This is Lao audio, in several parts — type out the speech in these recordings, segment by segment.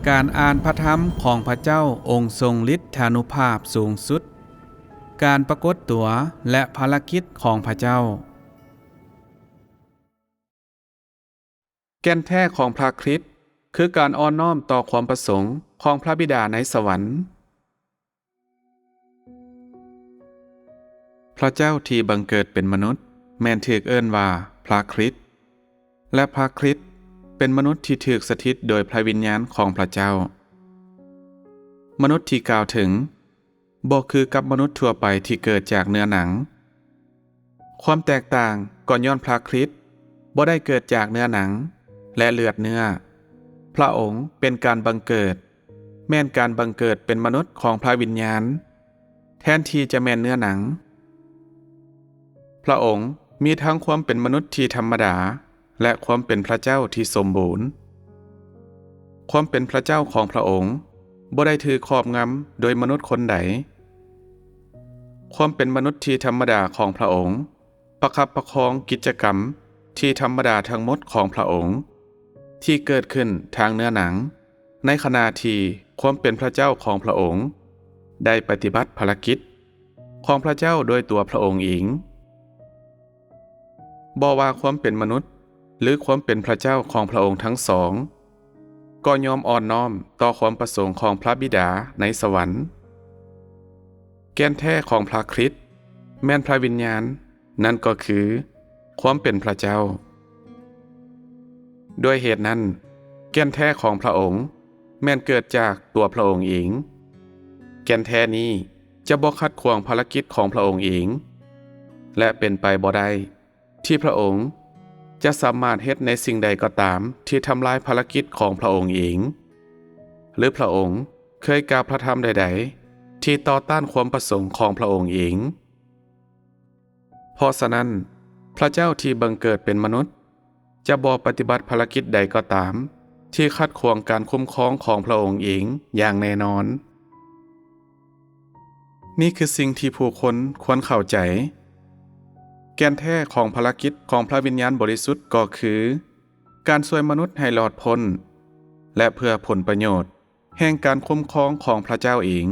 ການອ່ານພະທຳຂອງພະເຈົ້າອົງຊົງລິດທານຸພາບສູງສຸດ, ການປາກົດຕົວ ແລະ ພາລະກິດຂອງພະເຈົ້າ. ແກ່ນແທ້ຂອງພະຄຣິດຄືການອ່ອນນ້ອມຕໍ່ຄວາມປະສົງຂອງພະບິດາໃນສະຫວັນ. ພະເຈົ້າທີ່ບັງເກີດເປັນມະນຸດແມ່ນຖືກເອີ້ນວ່າພະຄຣິດ ແລະ ພະຄຣິດເປັນມະນຸດທີ່ຖືກສະຖິດໂດຍພະວິນຍານຂອງພະເຈົ້າ. ມະນຸດທີ່ກ່າວເຖິງບໍ່ຄືກັບມະນຸດທົ່ວໄປທີ່ເກີດຈາກເນື້ອໜັງ. ຄວາມແຕກຕ່າງກໍຍ້ອນພະຄຣິດບໍ່ໄດ້ເກີດຈາກເນື້ອໜັງ ແລະ ເລືອດເນື້ອ. ພະອົງເປັນການບັງເກີດ, ແມ່ນການບັງເກີດເປັນມະນຸດຂອງພະວິນຍານ ແທນທີ່ຈະແມ່ນເນື້ອໜັງ. ພະອົງມີທັງຄວາມເປັນມະນຸດທີ່ທຳມະດາ ແລະ ຄວາມເປັນພະເຈົ້າທີ່ສົມບູນ. ຄວາມເປັນພະເຈົ້າຂອງພະອົງບໍ່ໄດ້ຖືກຄອບງຳໂດຍມະນຸດຄົນໃດ. ຄວາມເປັນມະນຸດທີ່ທຳມະດາຂອງພະອົງປະຄັບປະຄອງກິດຈະກຳທີ່ທຳມະດາທັງໝົດຂອງພະອົງທີ່ເກີດຂຶ້ນທາງເນື້ອໜັງ, ໃນຂະນະທີ່ຄວາມເປັນພະເຈົ້າຂອງພະອົງໄດ້ປະຕິບັດພາລະກິດຂອງພະເຈົ້າໂດຍຕົວພະອົງເອງ. ບໍ່ວ່າຄວາມເປັນມະນຸດ ຫຼື ຄວາມເປັນພະເຈົ້າຂອງພະອົງທັງສອງ ກໍຍອມອ່ອນນ້ອມຕໍ່ຄວາມປະສົງຂອງພະບິດາໃນສະຫວັນ. ແກ່ນແທ້ຂອງພະຄຣິດແມ່ນພະວິນຍານ, ນັ້ນກໍຄືຄວາມເປັນພະເຈົ້າ. ດ້ວຍເຫດນັ້ນ, ແກ່ນແທ້ຂອງພະອົງແມ່ນເກີດຈາກຕົວພະອົງເອງ. ແກ່ນແທ້ນີ້ຈະບໍ່ຂັດຂວາງພາລະກິດຂອງພະອົງເອງ ແລະ ເປັນໄປບໍ່ໄດ້ ທີ່ພະອົງຈະສາມາດເຮັດໃນສິ່ງໃດກໍຕາມທີ່ທຳລາຍພາລະກິດຂອງພະອົງເອງ ຫຼື ພະອົງເຄີຍກ່າວພະທຳໃດໆທີ່ຕໍ່ຕ້ານຄວາມປະສົງຂອງພະອົງເອງ. ເພາະສະນັ້ນ, ພະເຈົ້າທີ່ບັງເກີດເປັນມະນຸດຈະບໍ່ປະຕິບັດພາລະກິດໃດກໍຕາມທີ່ຂັດຂວາງການຄຸ້ມຄອງຂອງພະອົງເອງຢ່າງແນ່ນອນ. ນີ້ຄືສິ່ງທີ່ຜູ້ຄົນຄວນເຂົ້າໃຈ. ແກ່ນແທ້ຂອງພາລະກິດຂອງພະວິນຍານບໍລິສຸດກໍຄືການຊ່ວຍມະນຸດໃຫ້ລອດພົ້ນ ແລະ ເພື່ອຜົນປະໂຫຍດແຫ່ງການຄຸ້ມຄອງຂອງພະເຈົ້າເອງ.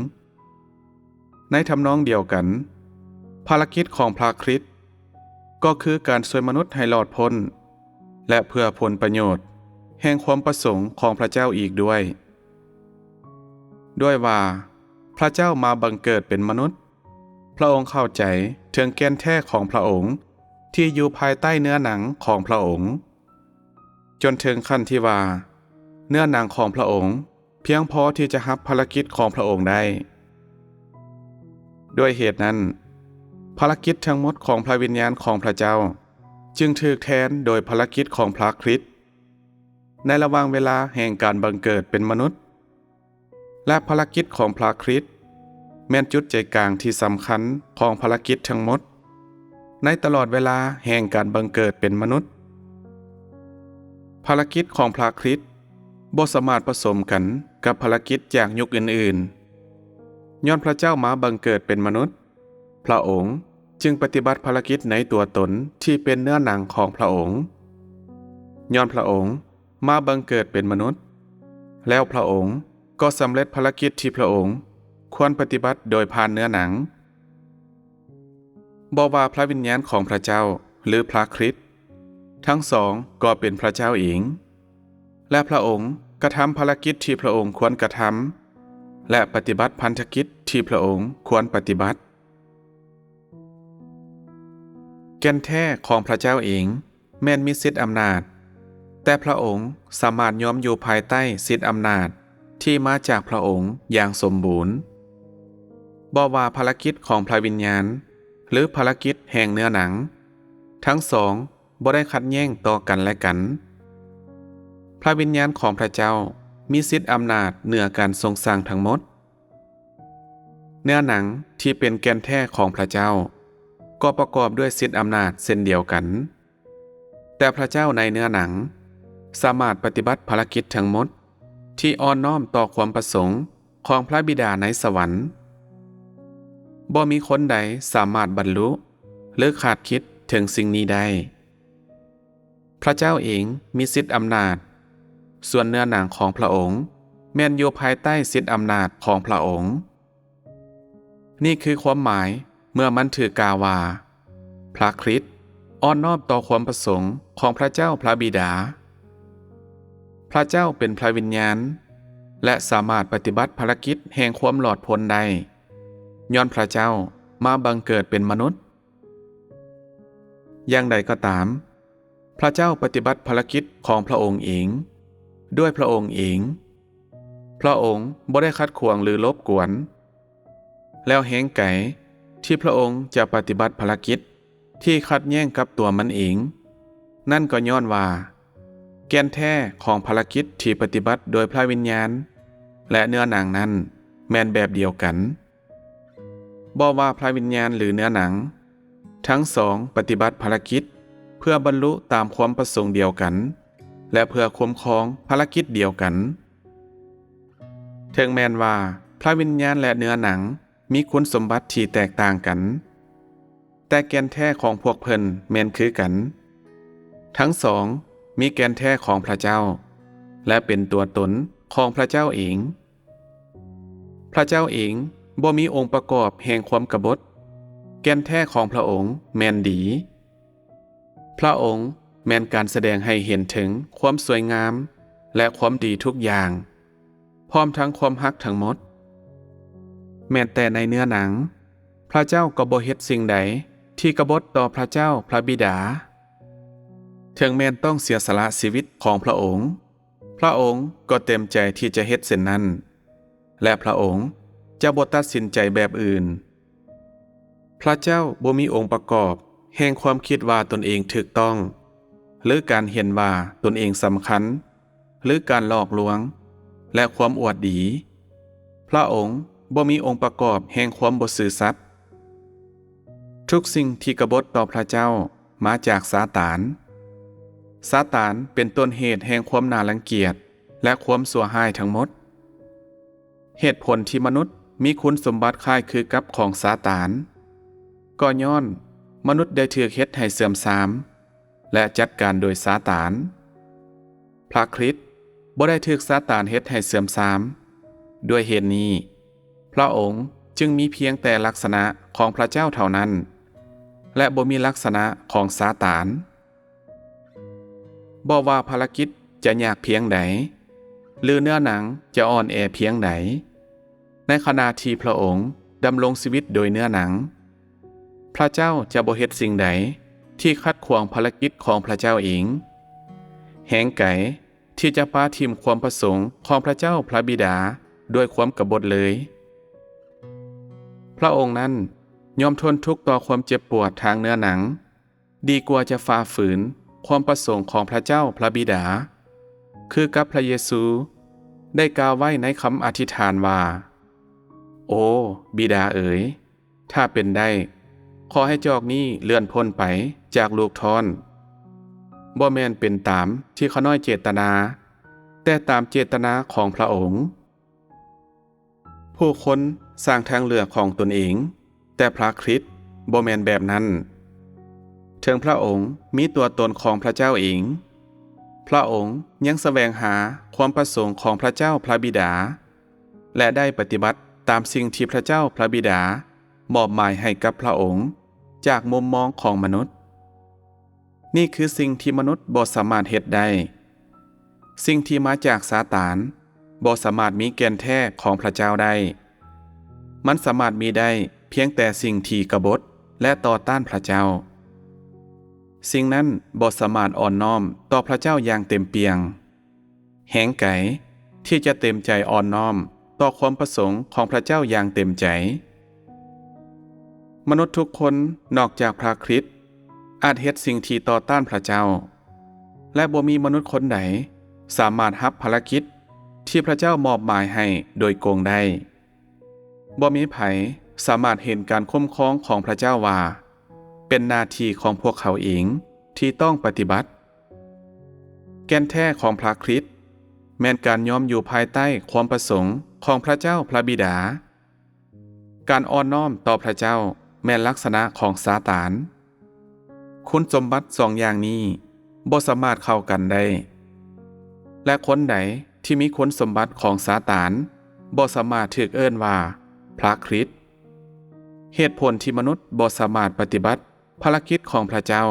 ໃນທຳນອງດຽວກັນ, ພາລະກິດຂອງພະຄຣິດກໍຄືການຊ່ວຍມະນຸດໃຫ້ລອດພົ້ນ ແລະ ເພື່ອຜົນປະໂຫຍດແຫ່ງຄວາມປະສົງຂອງພະເຈົ້າອີກດ້ວຍ. ດ້ວຍວ່າພະເຈົ້າມາບັງເກີດເປັນມະນຸດ, ພະອົງເຂົ້າໃຈເຖິງແກ່ນແທ້ຂອງພະອົງທີ່ຢູ່ພາຍໃຕ້ເນື້ອໜັງຂອງພະອົງ, ຈົນເຖິງຂັ້ນທີ່ວ່າເນື້ອໜັງຂອງພະອົງພຽງພໍທີ່ຈະຮັບພາລະກິດຂອງພະອົງໄດ້. ດ້ວຍເຫດນັ້ນ, ພາລະກິດທັງໝົດຂອງພະວິນຍານຂອງພະເຈົ້າຈຶ່ງຖືກແທນໂດຍພາລະກິດຂອງພະຄຣິດໃນລະຫວ່າງເວລາແຫ່ງການບັງເກີດເປັນມະນຸດ. ແລະ ພາລະກິດຂອງພະຄຣິດແມ່ນຈຸດໃຈກາງທີ່ສຳຄັນຂອງພາລະກິດທັງໝົດໃນຕະຫຼອດເວລາແຫ່ງການບັງເກີດເປັນມະນຸດ. ພາລະກິດຂອງພະຄຣິດບໍ່ສາມາດປະສົມກັນກັບພາລະກິດຈາກຍຸກອື່ນໆ. ຍ້ອນພະເຈົ້າມາບັງເກີດເປັນມະນຸດ, ພະອົງຈຶ່ງປະຕິບັດພາລະກິດໃນຕົວຕົນທີ່ເປັນເນື້ອໜັງຂອງພະອົງ. ຍ້ອນພະອົງ ມາບັງເກີດເປັນມະນຸດ, ແລ້ວພະອົງກໍສຳເລັດພາລະກິດທີ່ພະອົງຄວນປະຕິບັດໂດຍຜ່ານເນື້ອໜັງ. ບໍ່ວ່າພະວິນຍານຂອງພະເຈົ້າ ຫຼື ພະຄຣິດ, ທັງສອງກໍເປັນພະເຈົ້າເອງ, ແລະ ພະອົງກະທຳພາລະກິດທີ່ພະອົງຄວນກະທຳ ແລະ ປະຕິບັດພັນທະກິດທີ່ພະອົງຄວນປະຕິບັດ. ແກ່ນແທ້ຂອງພະເຈົ້າເອງ ແມ່ນມີສິດອຳນາດ, ແຕ່ພະອົງສາມາດຍອມຢູ່ພາຍໃຕ້ສິດອຳນາດທີ່ມາຈາກພະອົງຢ່າງສົມບູນ. ບໍ່ວ່າພາລະກິດຂອງພະວິນຍານ ຫຼື ພາລະກິດແຫ່ງເນື້ອໜັງ, ທັງສອງບໍ່ໄດ້ຂັດແຍ້ງຕໍ່ກັນແລະກັນ. ພະວິນຍານຂອງພະເຈົ້າມີສິດອຳນາດເໜືອການຊົງສ້າງທັງໝົດ. ເນື້ອໜັງທີ່ເປັນແກ່ນແທ້ຂອງພະເຈົ້າ ກໍປະກອບດ້ວຍສິດອຳນາດເຊັ່ນດຽວກັນ, ແຕ່ພະເຈົ້າໃນເນື້ອໜັງສາມາດປະຕິບັດພາລະກິດທັງໝົດທີ່ອ່ອນນ້ອມຕໍ່ຄວາມປະສົງຂອງພະບິດາໃນສະຫວັນ. ບໍ່ມີຄົນໃດສາມາດບັນລຸ ຫຼື ຄາດຄິດເຖິງສິ່ງນີ້ໄດ້. ພະເຈົ້າເອງມີສິດອຳນາດ, ສ່ວນເນື້ອໜັງຂອງພະອົງ ແມ່ນຢູ່ພາຍໃຕ້ສິດອຳນາດຂອງພະອົງ. ນີ້ຄືຄວາມໝາຍເມື່ອມັນຖືກກ່າວວ່າ ພະຄຣິດອ່ອນນ້ອມຕໍ່ຄວາມປະສົງຂອງພະເຈົ້າພະບິດາ. ພະເຈົ້າເປັນພະວິນຍານ ແລະ ສາມາດປະຕິບັດພາລະກິດແຫ່ງຄວາມລອດພົ້ນໄດ້ ຍ້ອນພະເຈົ້າມາບັງເກີດເປັນມະນຸດ. ຢ່າງໃດກໍຕາມ, ພະເຈົ້າປະຕິບັດພາລະກິດຂອງພະອົງເອງ, ດ້ວຍພະອົງເອງ. ພະອົງບໍ່ໄດ້ຂັດຂວາງ ຫຼື ລົບກວນ, ແລ້ວແຮງໄກທີ່ພະອົງຈະປະຕິບັດພາລະກິດທີ່ຂັດແຍ້ງກັບຕົວມັນເອງ, ນັ້ນກໍຍ້ອນວ່າ ແກ່ນແທ້ຂອງພາລະກິດທີ່ປະຕິບັດໂດຍພະວິນຍານ ແລະ ເນື້ອໜັງນັ້ນແມ່ນແບບດຽວກັນ. ບໍ່ວ່າພະວິນຍານ ຫຼື ເນື້ອໜັງ, ທັງສອງປະຕິບັດພາລະກິດເພື່ອບັນລຸຕາມຄວາມປະສົງດຽວກັນ ແລະ ເພື່ອຄຸ້ມຄອງພາລະກິດດຽວກັນ. ເຖິງແມ່ນວ່າພະວິນຍານ ແລະ ເນື້ອໜັງມີຄຸນສົມບັດທີ່ແຕກຕ່າງກັນ, ແຕ່ແກ່ນແທ້ຂອງພວກເພິ່ນແມ່ນຄືກັນ. ທັງສອງມີແກ່ນແທ້ຂອງພະເຈົ້າ ແລະ ເປັນຕົວຕົນຂອງພະເຈົ້າເອງ. ພະເຈົ້າເອງບໍ່ມີອົງປະກອບແຫ່ງຄວາມກະບົດ. ແກ່ນແທ້ຂອງພະອົງແມ່ນດີ. ພະອົງແມ່ນການສະແດງໃຫ້ເຫັນເຖິງຄວາມສວຍງາມ ແລະ ຄວາມດີທຸກຢ່າງ, ພ້ອມທັງຄວາມຮັກທັງໝົດ. ແມ່ນແຕ່ໃນເນື້ອໜັງ, ພະເຈົ້າກໍບໍ່ເຮັດສິ່ງໃດທີ່ກະບົດຕໍ່ພະເຈົ້າພະບິດາ. ເຖິງແມ່ນຕ້ອງເສຍສະຫຼະຊີວິດຂອງພະອົງ, ພະອົງກໍເຕັມໃຈທີ່ຈະເຮັດເຊັ່ນນັ້ນ, ແລະ ພະອົງຈະບໍ່ຕັດສິນໃຈແບບອື່ນ. ພະເຈົ້າບໍ່ມີອົງປະກອບແຫ່ງຄວາມຄິດວ່າຕົນເອງຖືກຕ້ອງ, ຫຼື ການເຫັນວ່າຕົນເອງສຳຄັນ, ຫຼື ການຫຼອກລວງ ແລະ ຄວາມອວດດີ. ພະອົງບໍ່ມີອົງປະກອບແຫ່ງຄວາມບໍ່ຊື່ສັດ. ທຸກສິ່ງທີ່ກະບົດຕໍ່ພະເຈົ້າມາຈາກຊາຕານ. ຊາຕານເປັນຕົ້ນເຫດແຫ່ງຄວາມໜ້າລັງກຽດ ແລະ ຄວາມຊົ່ວຮ້າຍທັງໝົດ. ເຫດຜົນທີ່ມະນຸດມີຄຸນສົມບັດຄ້າຍຄືກັບຂອງຊາຕານ, ກໍຍ້ອນມະນຸດໄດ້ຖືກເຮັດໃຫ້ເສື່ອມຊາມ ແລະ ຈັດການໂດຍຊາຕານ. ພະຄຣິດບໍ່ໄດ້ຖືກຊາຕານເຮັດໃຫ້ເສື່ອມຊາມ. ດ້ວຍເຫດນີ້, ພະອົງຈຶ່ງມີພຽງແຕ່ລັກສະນະຂອງພະເຈົ້າເທົ່ານັ້ນ ແລະ ບໍ່ມີລັກສະນະຂອງຊາຕານ. ບໍ່ວ່າພາລະກິດຈະຍາກພຽງໃດ ຫຼື ເນື້ອໜັງຈະອ່ອນແອພຽງໃດ, ໃນຂະນະທີ່ພະອົງດຳລົງຊີວິດໂດຍເນື້ອໜັງ, ພະເຈົ້າຈະບໍ່ເຮັດສິ່ງໃດທີ່ຂັດຂວາງພາລະກິດຂອງພະເຈົ້າເອງ. ແຮງໄກທີ່ຈະປະຖິ້ມຄວາມປະສົງຂອງພະເຈົ້າພະບິດາດ້ວຍຄວາມກະບົດເລີຍ. ພະອົງນັ້ນຍອມທົນທຸກຕໍ່ຄວາມເຈັບປວດທາງເນື້ອໜັງ ດີກວ່າຈະຝ່າຝືນຄວາມປະສົງຂອງພະເຈົ້າພະບິດາ, ຄືກັບພະເຢຊູໄດ້ກ່າວໄວ້ໃນຄຳອະທິຖານວ່າ, ໂອ, ບິດາເອີຍ, ຖ້າເປັນໄດ້, ຂໍໃຫ້ຈອກນີ້ເລື່ອນພົ້ນໄປຈາກລູກທ້ອນ. ບໍ່ແມ່ນເປັນຕາມທີ່ຂ້ານ້ອຍເຈດຕະນາ, ແຕ່ຕາມເຈດຕະນາຂອງພະອົງ. ຜູ້ຄົນສ້າງທາງເລືອກຂອງຕົນເອງ, ແຕ່ພະຄຣິດບໍ່ແມ່ນແບບນັ້ນ. ເຖິງພະອົງມີຕົວຕົນຂອງພະເຈົ້າເອງ, ພະອົງຍັງສະແຫວງຫາຄວາມປະສົງຂອງພະເຈົ້າພະບິດາ ແລະ ໄດ້ປະຕິບັດຕາມສິ່ງທີ່ພະເຈົ້າພະບິດາມອບໝາຍໃຫ້ກັບພະອົງຈາກມຸມມອງຂອງມະນຸດ. ນີ້ຄືສິ່ງທີ່ມະນຸດບໍ່ສາມາດເຮັດໄດ້. ສິ່ງທີ່ມາຈາກຊາຕານບໍ່ສາມາດມີແກ່ນແທ້ຂອງພະເຈົ້າໄດ້. ມັນສາມາດມີໄດ້ພຽງແຕ່ສິ່ງທີ່ກະບົດ ແລະ ຕໍ່ຕ້ານພະເຈົ້າ. ສິ່ງນັ້ນບໍ່ສາມາດອ່ອນນ້ອມຕໍ່ພະເຈົ້າຢ່າງເຕັມປ່ຽງ. ແຮງໄກທີ່ຈະເຕັມໃຈອ່ອນນ້ອມຕໍ່ຄວາມປະສົງຂອງພະເຈົ້າຢ່າງເຕັມໃຈ. ມະນຸດທຸກຄົນນອກຈາກພະຄຣິດອາດເຮັດສິ່ງທີ່ຕໍ່ຕ້ານພະເຈົ້າ, ແລະ ບໍ່ມີມະນຸດຄົນໃດສາມາດຮັບພາລະກິດທີ່ພະເຈົ້າມອບໝາຍໃຫ້ໂດຍກົງໄດ້. ບໍ່ມີໃຜສາມາດເຫັນການຄຸ້ມຄອງຂອງພະເຈົ້າວ່າເປັນໜ້າທີ່ຂອງພວກເຂົາເອງທີ່ຕ້ອງປະຕິບັດ. ແກ່ນແທ້ຂອງພະຄຣິດແມ່ນການຍອມຢູ່ພາຍໃຕ້ຄວາມປະສົງຂອງພະເຈົ້າພະບິດາ. ການອ່ອນນ້ອມຕໍ່ພະເຈົ້າແມ່ນລັກສະນະຂອງຊາຕານ. ຄຸນສົມບັດສອງຢ່າງນີ້ບໍ່ສາມາດເຂົ້າກັນໄດ້, ແລະ ຄົນໃດ ທີ່ມີຄຸນສົມບັດຂອງຊາຕານ ບໍ່ສາມາດຖືກເອີ້ນວ່າພະຄຣິດ. ເຫດຜົນທີ່ມະນຸດບໍ່ສາມາດປະຕິບັດພາລະກິດຂອງພະເຈົ້າ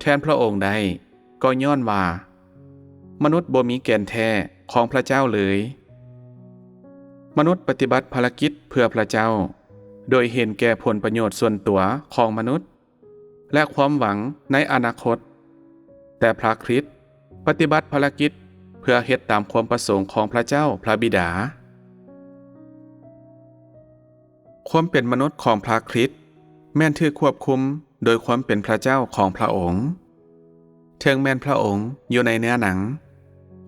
ແທນພະອົງໄດ້ ກໍຍ້ອນວ່າມະນຸດບໍ່ມີແກ່ນແທ້ຂອງພະເຈົ້າເລີຍ. ມະນຸດປະຕິບັດພາລະກິດເພື່ອພະເຈົ້າ ໂດຍເຫັນແກ່ຜົນປະໂຫຍດສ່ວນຕົວຂອງມະນຸດ ແລະ ຄວາມຫວັງໃນອະນາຄົດ, ແຕ່ພະຄຣິດປະຕິບັດພາລະກິດເພື່ອເຮັດຕາມຄວາມປະສົງຂອງພະເຈົ້າພະບິດາ. ຄວາມເປັນມະນຸດຂອງພະຄຣິດແມ່ນຖືກຄວບຄຸມໂດຍຄວາມເປັນພະເຈົ້າຂອງພະອົງ. ເຖິງແມ່ນພະອົງຢູ່ໃນເນື້ອໜັງ,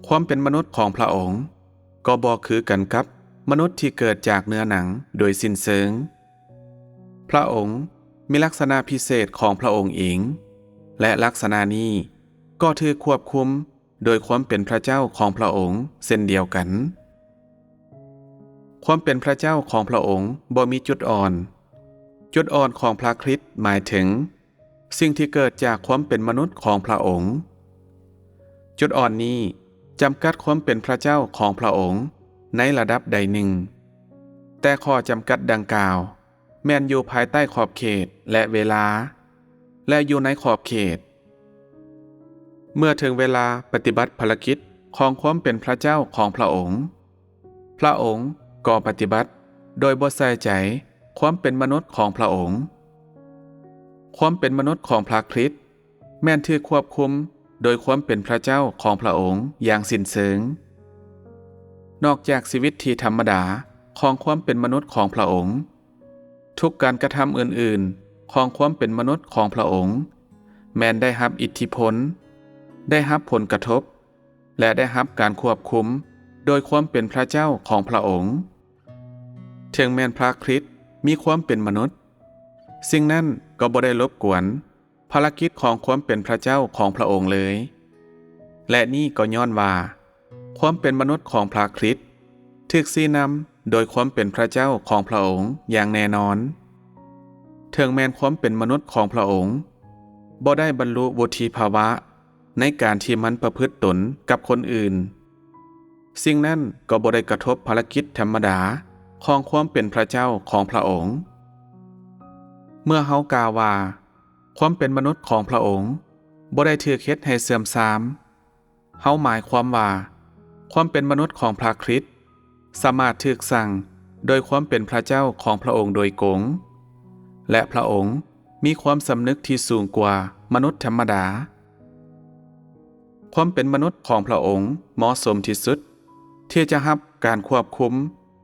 ຄວາມເປັນມະນຸດຂອງພະອົງກໍບໍ່ຄືກັນກັບມະນຸດທີ່ເກີດຈາກເນື້ອໜັງໂດຍສິ້ນເຊີງ. ພະອົງມີລັກສະນະພິເສດຂອງພະອົງເອງ ແລະ ລັກສະນະນີ້ກໍຖືກຄວບຄຸມໂດຍຄວາມເປັນພະເຈົ້າຂອງພະອົງເຊັ່ນດຽວກັນ. ຄວາມເປັນພະເຈົ້າຂອງພະອົງບໍ່ມີຈຸດອ່ອນ. ຈຸດອ່ອນຂອງພະຄຣິດໝາຍເຖິງສິ່ງທີ່ເກີດຈາກຄວາມເປັນມະນຸດຂອງພະອົງ. ຈຸດອ່ອນນີ້ຈຳກັດຄວາມເປັນພະເຈົ້າຂອງພະອົງໃນລະດັບໃດໜຶ່ງ, ແຕ່ຂໍ້ຈຳກັດດັ່ງກ່າວ ແມ່ນຢູ່ພາຍໃຕ້ຂອບເຂດ ແລະ ເວລາ ແລະ ຢູ່ໃນຂອບເຂດ. ເມື່ອເຖິງເວລາປະຕິບັດພາລະກິດຂອງຄວາມເປັນພະເຈົ້າຂອງພະອົງ, ພະອົງກໍປະຕິບັດໂດຍບໍ່ໃສ່ໃຈຄວາມເປັນມະນຸດຂອງພະອົງ. ຄວາມເປັນມະນຸດຂອງພະຄຣິດແມ່ນຖືກຄວບຄຸມໂດຍຄວາມເປັນພະເຈົ້າຂອງພະອົງຢ່າງສິ້ນເຊີງ. ນອກຈາກຊີວິດທີ່ທຳມະດາຂອງຄວາມເປັນມະນຸດຂອງພະອົງ, ທຸກການກະທຳອື່ນໆຂອງຄວາມເປັນມະນຸດຂອງພະອົງ ແມ່ນໄດ້ຮັບອິດທິພົນ, ໄດ້ຮັບຜົນກະທົບ ແລະ ໄດ້ຮັບການຄວບຄຸມໂດຍຄວາມເປັນພະເຈົ້າຂອງພະອົງ. ເຖິງແມ່ນພະຄຣິດມີຄວາມເປັນມະນຸດ, ສິ່ງນັ້ນກໍບໍ່ໄດ້ລົບກວນ ພາລະກິດຂອງຄວາມເປັນພະເຈົ້າຂອງພະອົງເລີຍ. ແລະ ນີ້ກໍຍ້ອນວ່າຄວາມເປັນມະນຸດຂອງພະຄຣິດຖືກຊີ້ນຳໂດຍຄວາມເປັນພະເຈົ້າຂອງພະອົງຢ່າງແນ່ນອນ. ເຖິງແມ່ນຄວາມເປັນມະນຸດຂອງພະອົງບໍ່ໄດ້ບັນລຸວຸດທິພາວະໃນການທີ່ມັນປະພຶດຕົນກັບຄົນອື່ນ, ສິ່ງນັ້ນກໍບໍ່ໄດ້ກະທົບພາລະກິດທຳມະດາຂອງຄວາມເປັນພະເຈົ້າຂອງພະອົງ. ເມື່ອເຮົາກ່າວວ່າຄວາມເປັນມະນຸດຂອງພະອົງບໍ່ໄດ້ຖືກເຮັດໃຫ້ເສື່ອມຊາມ, ເຮົາໝາຍຄວາມວ່າຄວາມເປັນມະນຸດຂອງພະຄຣິດສາມາດຖືກສ້າງໂດຍຄວາມເປັນພະເຈົ້າຂອງພະອົງໂດຍກົງ, ແລະ ພະອົງມີຄວາມສຳນຶກທີ່ສູງກວ່າມະນຸດທຳມະດາ. ຄວາມເປັນມະນຸດຂອງພະອົງເໝາະສົມທີ່ສຸດທີ່ຈະຮັບການຄວບຄຸມ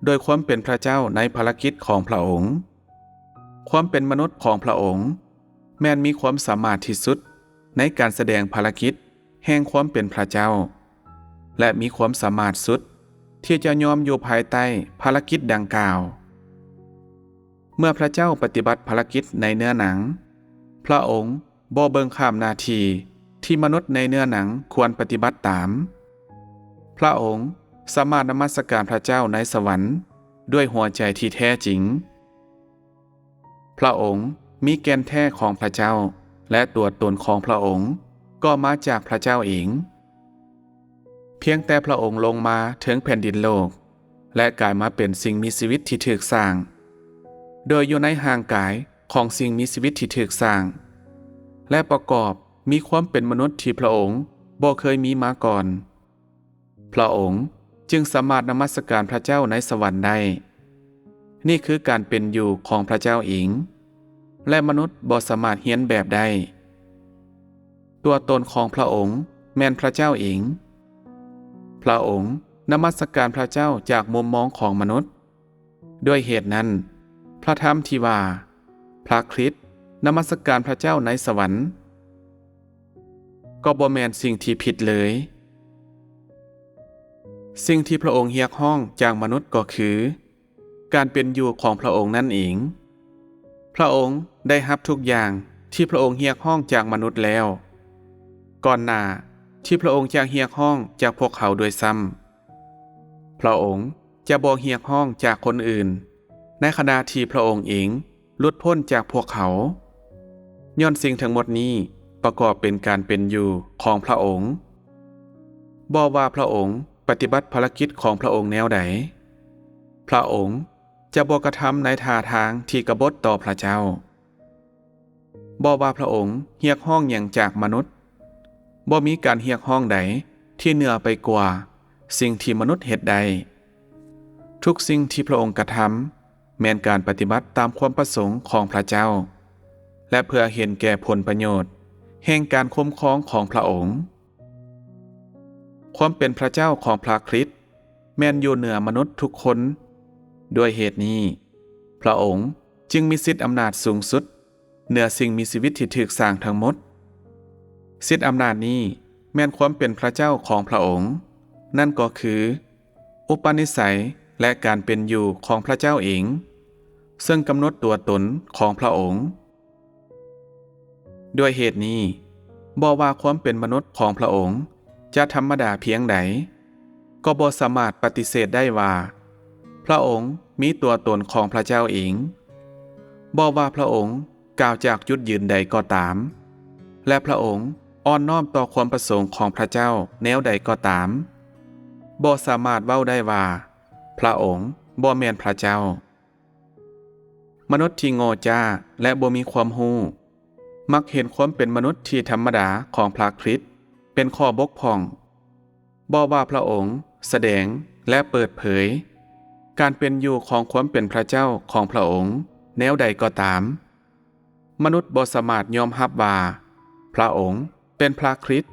ໂດຍຄວາມເປັນພະເຈົ້າໃນພາລະກິດຂອງພະອົງ. ຄວາມເປັນມະນຸດຂອງພະອົງແມ່ນມີຄວາມສາມາດທີ່ສຸດໃນການສະແດງພາລະກິດແຫ່ງຄວາມເປັນພະເຈົ້າ ແລະ ມີຄວາມສາມາດສຸດທີ່ຈະຍອມຢູ່ພາຍໃຕ້ພາລະກິດດັ່ງກ່າວ. ເມື່ອພະເຈົ້າປະຕິບັດພາລະກິດໃນເນື້ອໜັງ, ພະອົງບໍ່ເບິ່ງຂ້າມໜ້າທີ່ທີ່ມະນຸດໃນເນື້ອໜັງຄວນປະຕິບັດຕາມ. ພະອົງສາມາດນະມັດສະການພະເຈົ້າໃນສະຫວັນດ້ວຍຫົວໃຈທີ່ແທ້ຈິງ. ພະອົງມີແກ່ນແທ້ຂອງພະເຈົ້າ ແລະ ຕົວຕົນຂອງພະອົງກໍມາຈາກພະເຈົ້າເອງ. ພຽງແຕ່ພະອົງລົງມາເຖິງແຜ່ນດິນໂລກ ແລະ ກາຍມາເປັນສິ່ງມີຊີວິດທີ່ຖືກສ້າງ, ໂດຍຢູ່ໃນຮ່າງກາຍຂອງສິ່ງມີຊີວິດທີ່ຖືກສ້າງ ແລະ ປະກອບມີຄວາມເປັນມະນຸດທີ່ພະອົງບໍ່ເຄີຍມີມາກ່ອນ, ພະອົງຈຶ່ງສາມາດນະມັດສະການພະເຈົ້າໃນສະຫວັນໄດ້. ນີ້ຄືການເປັນຢູ່ຂອງພະເຈົ້າເອງ, ແລະ ມະນຸດບໍ່ສາມາດຮຽນແບບໄດ້. ຕົວຕົນຂອງພະອົງແມ່ນພະເຈົ້າເອງ. ພະອົງນະມັດສະການພະເຈົ້າຈາກມຸມມອງຂອງມະນຸດ. ດ້ວຍເຫດນັ້ນ, ພະທຳທີ່ວ່າ ພະຄຣິດນະມັດສະການພະເຈົ້າໃນສະຫວັນ ກໍບໍ່ແມ່ນສິ່ງທີ່ຜິດເລີຍ. ສິ່ງທີ່ພະອົງຮຽກຮ້ອງຈາກມະນຸດກໍຄື ການເປັນຢູ່ຂອງພະອົງນັ້ນເອງ. ພະອົງໄດ້ຮັບທຸກຢ່າງທີ່ພະອົງຮຽກຮ້ອງຈາກມະນຸດແລ້ວ ກ່ອນໜ້າທີ່ພະອົງຈະຮຽກຮ້ອງຈາກພວກເຂົາດ້ວຍຊ້ຳ. ພະອົງຈະບໍ່ຮຽກຮ້ອງຈາກຄົນອື່ນ ໃນຂະນະທີ່ພະອົງເອງ ຫຼຸດພົ້ນຈາກພວກເຂົາ, ຍ້ອນສິ່ງທັງໝົດນີ້ປະກອບເປັນການເປັນຢູ່ຂອງພະອົງ. ບໍ່ວ່າພະອົງ ປະຕິບັດພາລະກິດຂອງພຣະອົງແນວໃດ? ພຣະອົງຈະບໍ່ກະທຳໃນທ່າທາງທີ່ກະບົດຕໍ່ພຣະເຈົ້າ. ບໍ່ວ່າພຣະອົງຮຽກຮ້ອງຫຍັງຈາກມະນຸດ, ບໍ່ມີການຮຽກຮ້ອງໃດທີ່ເໜືອໄປກວ່າສິ່ງທີ່ມະນຸດເຮັດໄດ້. ທຸກສິ່ງທີ່ພຣະອົງກະທຳ ແມ່ນການປະຕິບັດຕາມຄວາມປະສົງຂອງພຣະເຈົ້າ ແລະ ເພື່ອເຫັນແກ່ຜົນປະໂຫຍດແຫ່ງການຄຸ້ມຄອງຂອງພຣະອົງ. ຄວາມເປັນພຣະເຈົ້າຂອງພຣະຄຣິດແມ່ນຢູ່ເໜືອມະນຸດທຸກຄົນ. ດ້ວຍເຫດນີ້, ພຣະອົງຈຶ່ງມີສິດອຳນາດສູງສຸດເໜືອສິ່ງມີຊີວິດທີ່ຖືກສ້າງທັງໝົດ. ສິດອຳນາດນີ້ແມ່ນຄວາມເປັນພຣະເຈົ້າຂອງພຣະອົງ, ນັ້ນກໍຄື ອຸປະນິໄສ ແລະ ການເປັນຢູ່ຂອງພຣະເຈົ້າເອງ, ເຊິ່ງກຳນົດຕົວຕົນຂອງພຣະອົງ. ດ້ວຍເຫດນີ້, ບໍ່ວ່າຄວາມເປັນມະນຸດຂອງພຣະອົງຈະທຳມະດາພຽງໃດ, ກໍບໍ່ສາມາດປະຕິເສດໄດ້ວ່າ ພຣະອົງມີຕົວຕົນຂອງພຣະເຈົ້າເອງ. ບໍ່ວ່າພຣະອົງກ່າວຈາກຈຸດຢືນໃດກໍຕາມ ແລະ ພຣະອົງອ່ອນນ້ອມຕໍ່ຄວາມປະສົງຂອງພຣະເຈົ້າແນວໃດກໍຕາມ, ບໍ່ສາມາດເວົ້າໄດ້ວ່າ ພຣະອົງບໍ່ແມ່ນພຣະເຈົ້າ. ມະນຸດທີ່ໂງ່ຈ້າ ແລະ ບໍ່ມີຄວາມຮູ້ ມັກເຫັນຄວາມເປັນມະນຸດທີ່ທຳມະດາຂອງພຣະຄຣິດເປັນຂໍ້ບົກຜ່ອງ. ບໍ່ວ່າພຣະອົງສະແດງ ແລະ ເປີດເຜີຍການເປັນຢູ່ຂອງຄວາມເປັນພຣະເຈົ້າຂອງພຣະອົງແນວໃດກໍຕາມ, ມະນຸດບໍ່ສາມາດຍອມຮັບວ່າພຣະອົງເປັນພຣະຄຣິດ.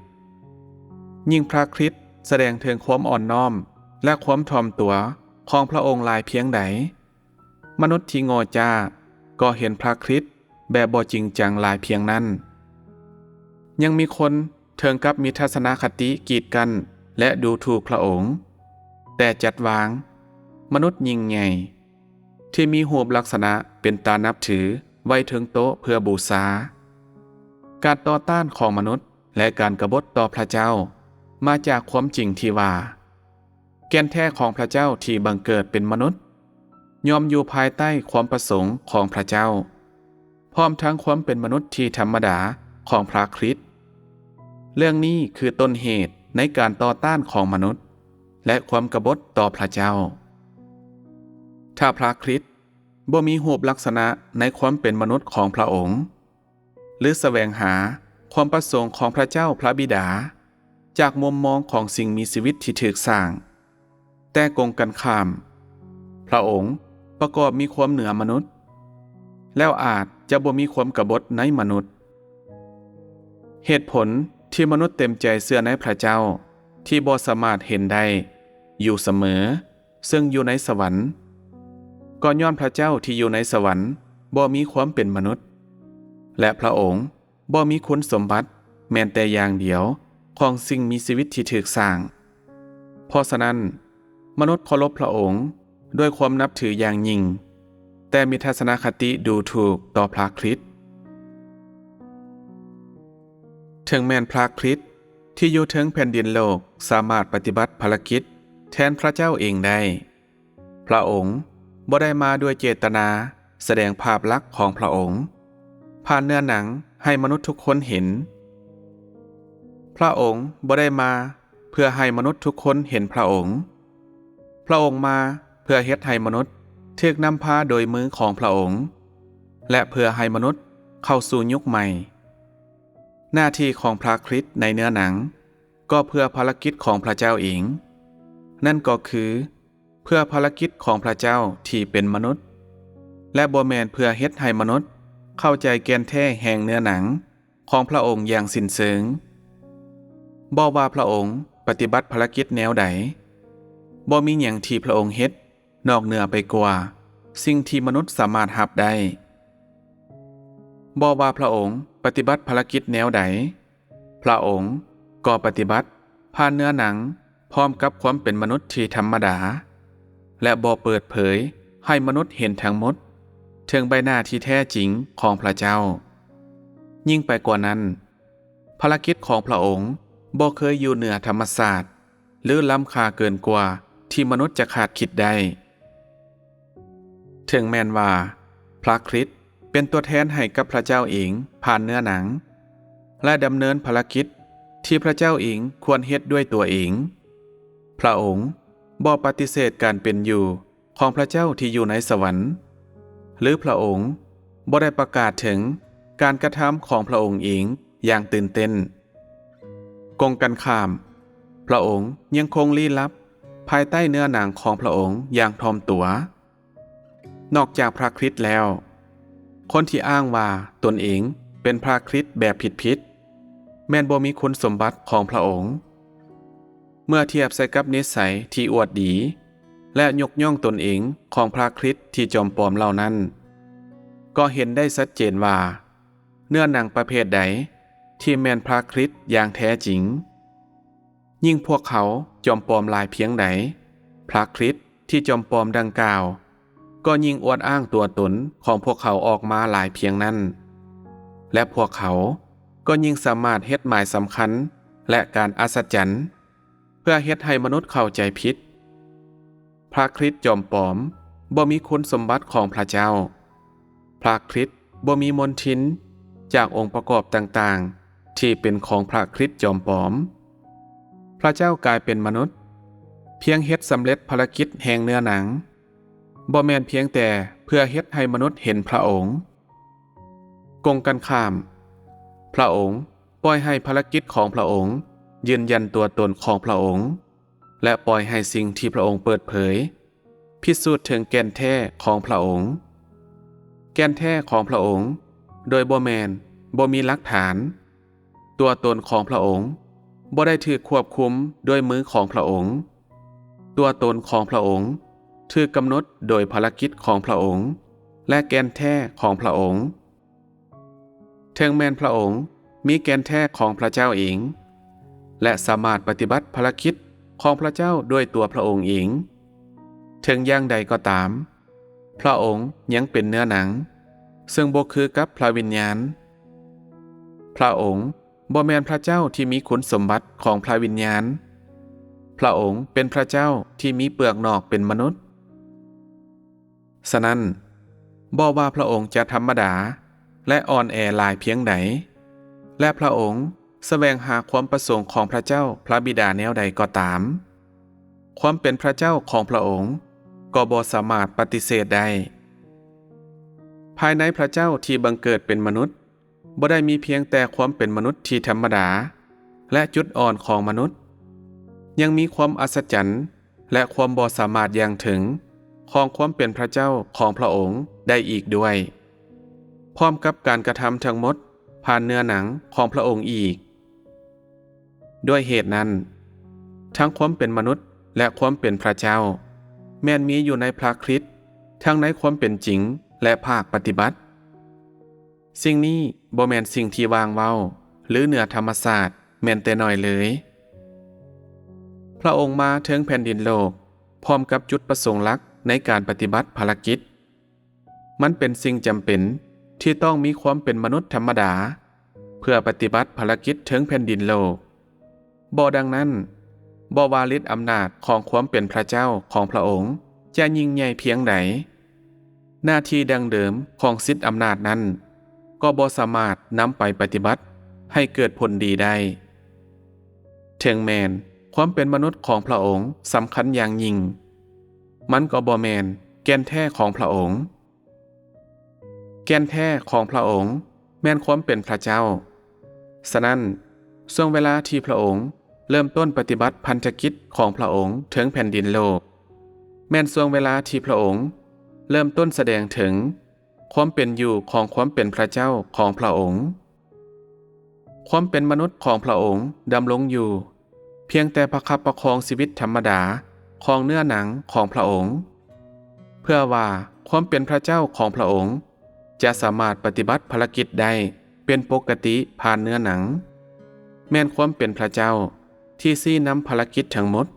ຍິ່ງພຣະຄຣິດສະແດງເຖິງຄວາມອ່ອນນ້ອມ ແລະ ຄວາມຖ່ອມຕົວຂອງພຣະອົງຫຼາຍພຽງໃດ, ມະນຸດທີ່ໂງ່ຈ້າກໍເຫັນພຣະຄຣິດແບບບໍ່ຈິງຈັງຫຼາຍພຽງນັ້ນ. ຍັງມີຄົນເຖິງກັບມີທັດສະນະຄະຕິກີດກັ້ນ ແລະ ດູຖູກພຣະອົງ, ແຕ່ຈັດວາງມະນຸດຍິ່ງໃຫຍ່ ທີ່ມີຮູບລັກສະນະເປັນຕານັບຖືໄວ້ເທິງໂຕະເພື່ອບູຊາ. ການຕໍ່ຕ້ານຂອງມະນຸດ ແລະ ການກະບົດຕໍ່ພຣະເຈົ້າ ມາຈາກຄວາມຈິງທີ່ວ່າ ແກ່ນແທ້ຂອງພຣະເຈົ້າທີ່ບັງເກີດເປັນມະນຸດ ຍ່ອມຢູ່ພາຍໃຕ້ຄວາມປະສົງຂອງພຣະເຈົ້າ, ພ້ອມທັງຄວາມເປັນມະນຸດທີ່ທຳມະດາຂອງພຣະຄຣິດ. ເລື່ອງນີ້ຄືຕົ້ນເຫດໃນການຕໍ່ຕ້ານຂອງມະນຸດ ແລະ ຄວາມກະບົດຕໍ່ພຣະເຈົ້າ. ຖ້າພຣະຄຣິດບໍ່ມີຮູບລັກສະນະໃນຄວາມເປັນມະນຸດຂອງພຣະອົງ, ຫຼື ສະແຫວງຫາຄວາມປະສົງຂອງພຣະເຈົ້າພຣະບິດາຈາກມຸມມອງຂອງສິ່ງມີຊີວິດທີ່ຖືກສ້າງ, ແຕ່ກົງກັນຂ້າມ, ພຣະອົງປະກອບມີຄວາມເໜືອມະນຸດ, ແລ້ວອາດຈະບໍ່ມີຄວາມກະບົດໃນມະນຸດ. ເຫດຜົນທີ່ມະນຸດເຕັມໃຈເຊື່ອໃນພຣະເຈົ້າທີ່ບໍ່ສາມາດເຫັນໄດ້ຢູ່ສະເໝີ ເຊິ່ງຢູ່ໃນສະຫວັນ, ກໍຍ້ອນພຣະເຈົ້າທີ່ຢູ່ໃນສະຫວັນບໍ່ມີຄວາມເປັນມະນຸດ ແລະ ພຣະອົງບໍ່ມີຄຸນສົມບັດແມ່ນແຕ່ຢ່າງດຽວຂອງສິ່ງມີຊີວິດທີ່ຖືກສ້າງ. ເພາະສະນັ້ນ, ມະນຸດເຄົາລົບພຣະອົງດ້ວຍຄວາມນັບຖືຢ່າງຍິ່ງ, ແຕ່ມີທັດສະນະຄະຕິດູຖູກຕໍ່ພຣະຄຣິດ. ເຖິງແມ່ນພຣະຄຣິດທີ່ຢູ່ເທິງແຜ່ນດິນໂລກສາມາດປະຕິບັດພາລະກິດແທນພຣະເຈົ້າເອງໄດ້, ພຣະອົງບໍ່ໄດ້ມາດ້ວຍເຈດຕະນາສະແດງພາບລັກຂອງພຣະອົງຜ່ານເນື້ອໜັງໃຫ້ມະນຸດທຸກຄົນເຫັນ. ພຣະອົງບໍ່ໄດ້ມາເພື່ອໃຫ້ມະນຸດທຸກຄົນເຫັນພຣະອົງ. ພຣະອົງມາເພື່ອເຮັດໃຫ້ມະນຸດຖືກນຳພາໂດຍມືຂອງພຣະອົງ ແລະ ເພື່ອໃຫ້ມະນຸດເຂົ້າສູ່ຍຸກໃໝ່. ໜ້າທີ່ຂອງພຣະຄຣິດໃນເນື້ອໜັງກໍເພື່ອພາລະກິດຂອງພຣະເຈົ້າເອງ, ນັ້ນກໍຄື ເພື່ອພາລະກິດຂອງພຣະເຈົ້າທີ່ເປັນມະນຸດ, ແລະ ບໍ່ແມ່ນເພື່ອເຮັດໃຫ້ມະນຸດເຂົ້າໃຈແກ່ນແທ້ແຫ່ງເນື້ອໜັງຂອງພຣະອົງຢ່າງສິ້ນເຊີງ. ບໍ່ວ່າພຣະອົງປະຕິບັດພາລະກິດແນວໃດ, ບໍ່ມີຫຍັງທີ່ພຣະອົງເຮັດນອກເໜືອໄປກວ່າສິ່ງທີ່ມະນຸດສາມາດຮັບໄດ້. ບໍ່ວ່າພຣະອົງປະຕິບັດພາລະກິດແນວໃດ, ພຣະອົງກໍປະຕິບັດຜ່ານເນື້ອໜັງພ້ອມກັບຄວາມເປັນມະນຸດທີ່ທຳມະດາ ແລະ ບໍ່ເປີດເຜີຍໃຫ້ມະນຸດເຫັນທັງໝົດເຖິງໃບໜ້າທີ່ແທ້ຈິງຂອງພຣະເຈົ້າ. ຍິ່ງໄປກວ່ານັ້ນ, ພາລະກິດຂອງພຣະອົງບໍ່ເຄີຍຢູ່ເໜືອທຳມະຊາດ ຫຼື ລ້ຳຄ່າເກີນກວ່າທີ່ມະນຸດຈະຄາດຄິດໄດ້. ເຖິງແມ່ນວ່າພຣະຄຣິດເປັນຕົວແທນໃຫ້ກັບພຣະເຈົ້າເອງຜ່ານເນື້ອໜັງ ແລະ ດຳເນີນພາລະກິດທີ່ພຣະເຈົ້າເອງຄວນເຮັດດ້ວຍຕົວເອງ, ພຣະອົງບໍ່ປະຕິເສດການເປັນຢູ່ຂອງພຣະເຈົ້າທີ່ຢູ່ໃນສະຫວັນ ຫຼື ພຣະອົງບໍ່ໄດ້ປະກາດເຖິງການກະທຳຂອງພຣະອົງເອງຢ່າງຕື່ນເຕັ້ນ. ກົງກັນຂ້າມ, ພຣະອົງຍັງຄົງລີ້ລັບພາຍໃຕ້ເນື້ອໜັງຂອງພຣະອົງຢ່າງຖ່ອມຕົວ. ນອກຈາກພຣະຄຣິດແລ້ວ, ຄົນທີ່ອ້າງວ່າຕົນເອງເປັນພຣະຄຣິດແບບຜິດໆ ແມ່ນບໍ່ມີຄຸນສົມບັດຂອງພຣະອົງ. ເມື່ອທຽບໃສ່ກັບນິໄສທີ່ອວດດີ ແລະ ຍົກຍ້ອງຕົນເອງຂອງພຣະຄຣິດທີ່ຈອມປອມເຫຼົ່ານັ້ນ, ກໍເຫັນໄດ້ຊັດເຈນວ່າ ເນື້ອໜັງປະເພດໃດທີ່ແມ່ນພຣະຄຣິດຢ່າງແທ້ຈິງ. ຍິ່ງພວກເຂົາຈອມປອມຫຼາຍພຽງໃດ, ພຣະຄຣິດທີ່ຈອມປອມດັ່ງກ່າວກໍຍິ່ງອວດອ້າງຕົວຕົນຂອງພວກເຂົາອອກມາຫຼາຍພຽງນັ້ນ, ແລະ ພວກເຂົາກໍຍິ່ງສາມາດເຮັດໝາຍສຳຄັນ ແລະ ການອັດສະຈັນ ເພື່ອເຮັດໃຫ້ມະນຸດເຂົ້າໃຈຜິດ. ພຣະຄຣິດຈອມປອມບໍ່ມີຄຸນສົມບັດຂອງພຣະເຈົ້າ. ພຣະຄຣິດບໍ່ມີມົນທິນຈາກອົງປະກອບຕ່າງໆທີ່ເປັນຂອງພຣະຄຣິດຈອມປອມ. ພຣະເຈົ້າກາຍເປັນມະນຸດ ພຽງເຮັດສຳເລັດພາລະກິດແຫ່ງເນື້ອໜັງ, ບໍ່ແມ່ນພຽງແຕ່ເພື່ອເຮັດໃຫ້ມະນຸດເຫັນພຣະອົງ. ກົງກັນຂ້າມ, ພຣະອົງປ່ອຍໃຫ້ພາລະກິດຂອງພຣະອົງຢືນຢັນຕົວຕົນຂອງພຣະອົງ ແລະ ປ່ອຍໃຫ້ສິ່ງທີ່ພຣະອົງເປີດເຜີຍ ພິສູດເຖິງແກ່ນແທ້ຂອງພຣະອົງ. ແກ່ນແທ້ຂອງພຣະອົງໂດຍບໍ່ແມ່ນບໍ່ມີຫຼັກຖານ. ຕົວຕົນຂອງພຣະອົງບໍ່ໄດ້ຖືກຄວບຄຸມດ້ວຍມືຂອງພຣະອົງ. ຕົວຕົນຂອງພຣະອົງຖືກກຳນົດໂດຍພາລະກິດຂອງພຣະອົງ ແລະ ແກ່ນແທ້ຂອງພຣະອົງ. ເຖິງແມ່ນພຣະອົງມີແກ່ນແທ້ຂອງພຣະເຈົ້າເອງ ແລະ ສາມາດປະຕິບັດພາລະກິດຂອງພຣະເຈົ້າດ້ວຍຕົວພຣະອົງເອງ, ເຖິງຢ່າງໃດກໍຕາມ, ພຣະອົງຍັງເປັນເນື້ອໜັງ, ເຊິ່ງບໍ່ຄືກັບພຣະວິນຍານ. ພຣະອົງບໍ່ແມ່ນພຣະເຈົ້າທີ່ມີຄຸນສົມບັດຂອງພຣະວິນຍານ. ພຣະອົງເປັນພຣະເຈົ້າທີ່ມີເປືອກນອກເປັນມະນຸດ. ສະນັ້ນ, ບໍ່ວ່າພຣະອົງຈະທຳມະດາ ແລະ ອ່ອນແອຫຼາຍພຽງໃດ, ແລະ ພຣະອົງສະແຫວງຫາຄວາມປະສົງຂອງພຣະເຈົ້າພຣະບິດາແນວໃດກໍຕາມ, ຄວາມເປັນພຣະເຈົ້າຂອງພຣະອົງກໍບໍ່ສາມາດປະຕິເສດໄດ້. ພາຍໃນພຣະເຈົ້າທີ່ບັງເກີດເປັນມະນຸດ ບໍ່ໄດ້ມີພຽງແຕ່ຄວາມເປັນມະນຸດທີ່ທຳມະດາ ແລະ ຈຸດອ່ອນຂອງມະນຸດ, ຍັງມີຄວາມອັດສະຈັນ ແລະ ຄວາມບໍ່ສາມາດຢ່າງເຖິງຂອງຄວາມເປັນພຣະເຈົ້າຂອງພຣະອົງໄດ້ອີກດ້ວຍ, ພ້ອມກັບການກະທຳທັງໝົດຜ່ານເນື້ອໜັງຂອງພຣະອົງອີກ. ດ້ວຍເຫດນັ້ນ, ທັງຄວາມເປັນມະນຸດ ແລະ ຄວາມເປັນພຣະເຈົ້າ ແມ່ນມີຢູ່ໃນພຣະຄຣິດ ທັງໃນຄວາມເປັນຈິງ ແລະ ພາກປະຕິບັດ. ສິ່ງນີ້ບໍ່ແມ່ນສິ່ງທີ່ວ່າງເວົ້າ ຫຼື ເໜືອທຳມະຊາດແມ່ນແຕ່ໜ້ອຍເລີຍ. ພຣະອົງມາເຖິງແຜ່ນດິນໂລກ ພ້ອມກັບຈຸດປະສົງຫຼັກໃນການປະຕິບັດພາລະກິດ. ມັນເປັນສິ່ງຈຳເປັນທີ່ຕ້ອງມີຄວາມເປັນມະນຸດທຳມະດາ ເພື່ອປະຕິບັດພາລະກິດເທິງແຜ່ນດິນໂລກ. ບໍ່ດັ່ງນັ້ນ, ບໍ່ວ່າລິດອຳນາດຂອງຄວາມເປັນພຣະເຈົ້າຂອງພຣະອົງຈະຍິ່ງໃຫຍ່ພຽງໃດ, ໜ້າທີ່ດັ້ງເດີມຂອງສິດອຳນາດນັ້ນກໍບໍ່ສາມາດນຳໄປປະຕິບັດໃຫ້ເກີດຜົນດີໄດ້. ເຖິງແມ່ນຄວາມເປັນມະນຸດຂອງພຣະອົງສຳຄັນຢ່າງຍິ່ງ, ມັນກໍບໍ່ແມ່ນແກ່ນແທ້ຂອງພຣະອົງ. ແກ່ນແທ້ຂອງພຣະອົງແມ່ນຄວາມເປັນພຣະເຈົ້າ. ສະນັ້ນ, ຊ່ວງເວລາທີ່ພຣະອົງເລີ່ມຕົ້ນປະຕິບັດພັນທະກິດຂອງພຣະອົງເທິງແຜ່ນດິນໂລກ ແມ່ນຊ່ວງເວລາທີ່ພຣະອົງເລີ່ມຕົ້ນສະແດງເຖິງຄວາມເປັນຢູ່ຂອງຄວາມເປັນພຣະເຈົ້າຂອງພຣະອົງ. ຄວາມເປັນມະນຸດຂອງພຣະອົງດຳລົງຢູ່ພຽງແຕ່ປະຄັບປະຄອງຊີວິດທຳມະດາຂອງເນື້ອໜັງຂອງພຣະອົງ, ເພື່ອວ່າຄວາມເປັນພຣະເຈົ້າຂອງພຣະອົງຈະສາມາດປະຕິບັດພາລະກິດໄດ້ເປັນປົກກະຕິຜ່ານເນື້ອໜັງ, ແມ່ນຄວາມເປັນພຣະເຈົ້າທີ່ຊີ້ນຳພາລະກິດທັງໝົດ.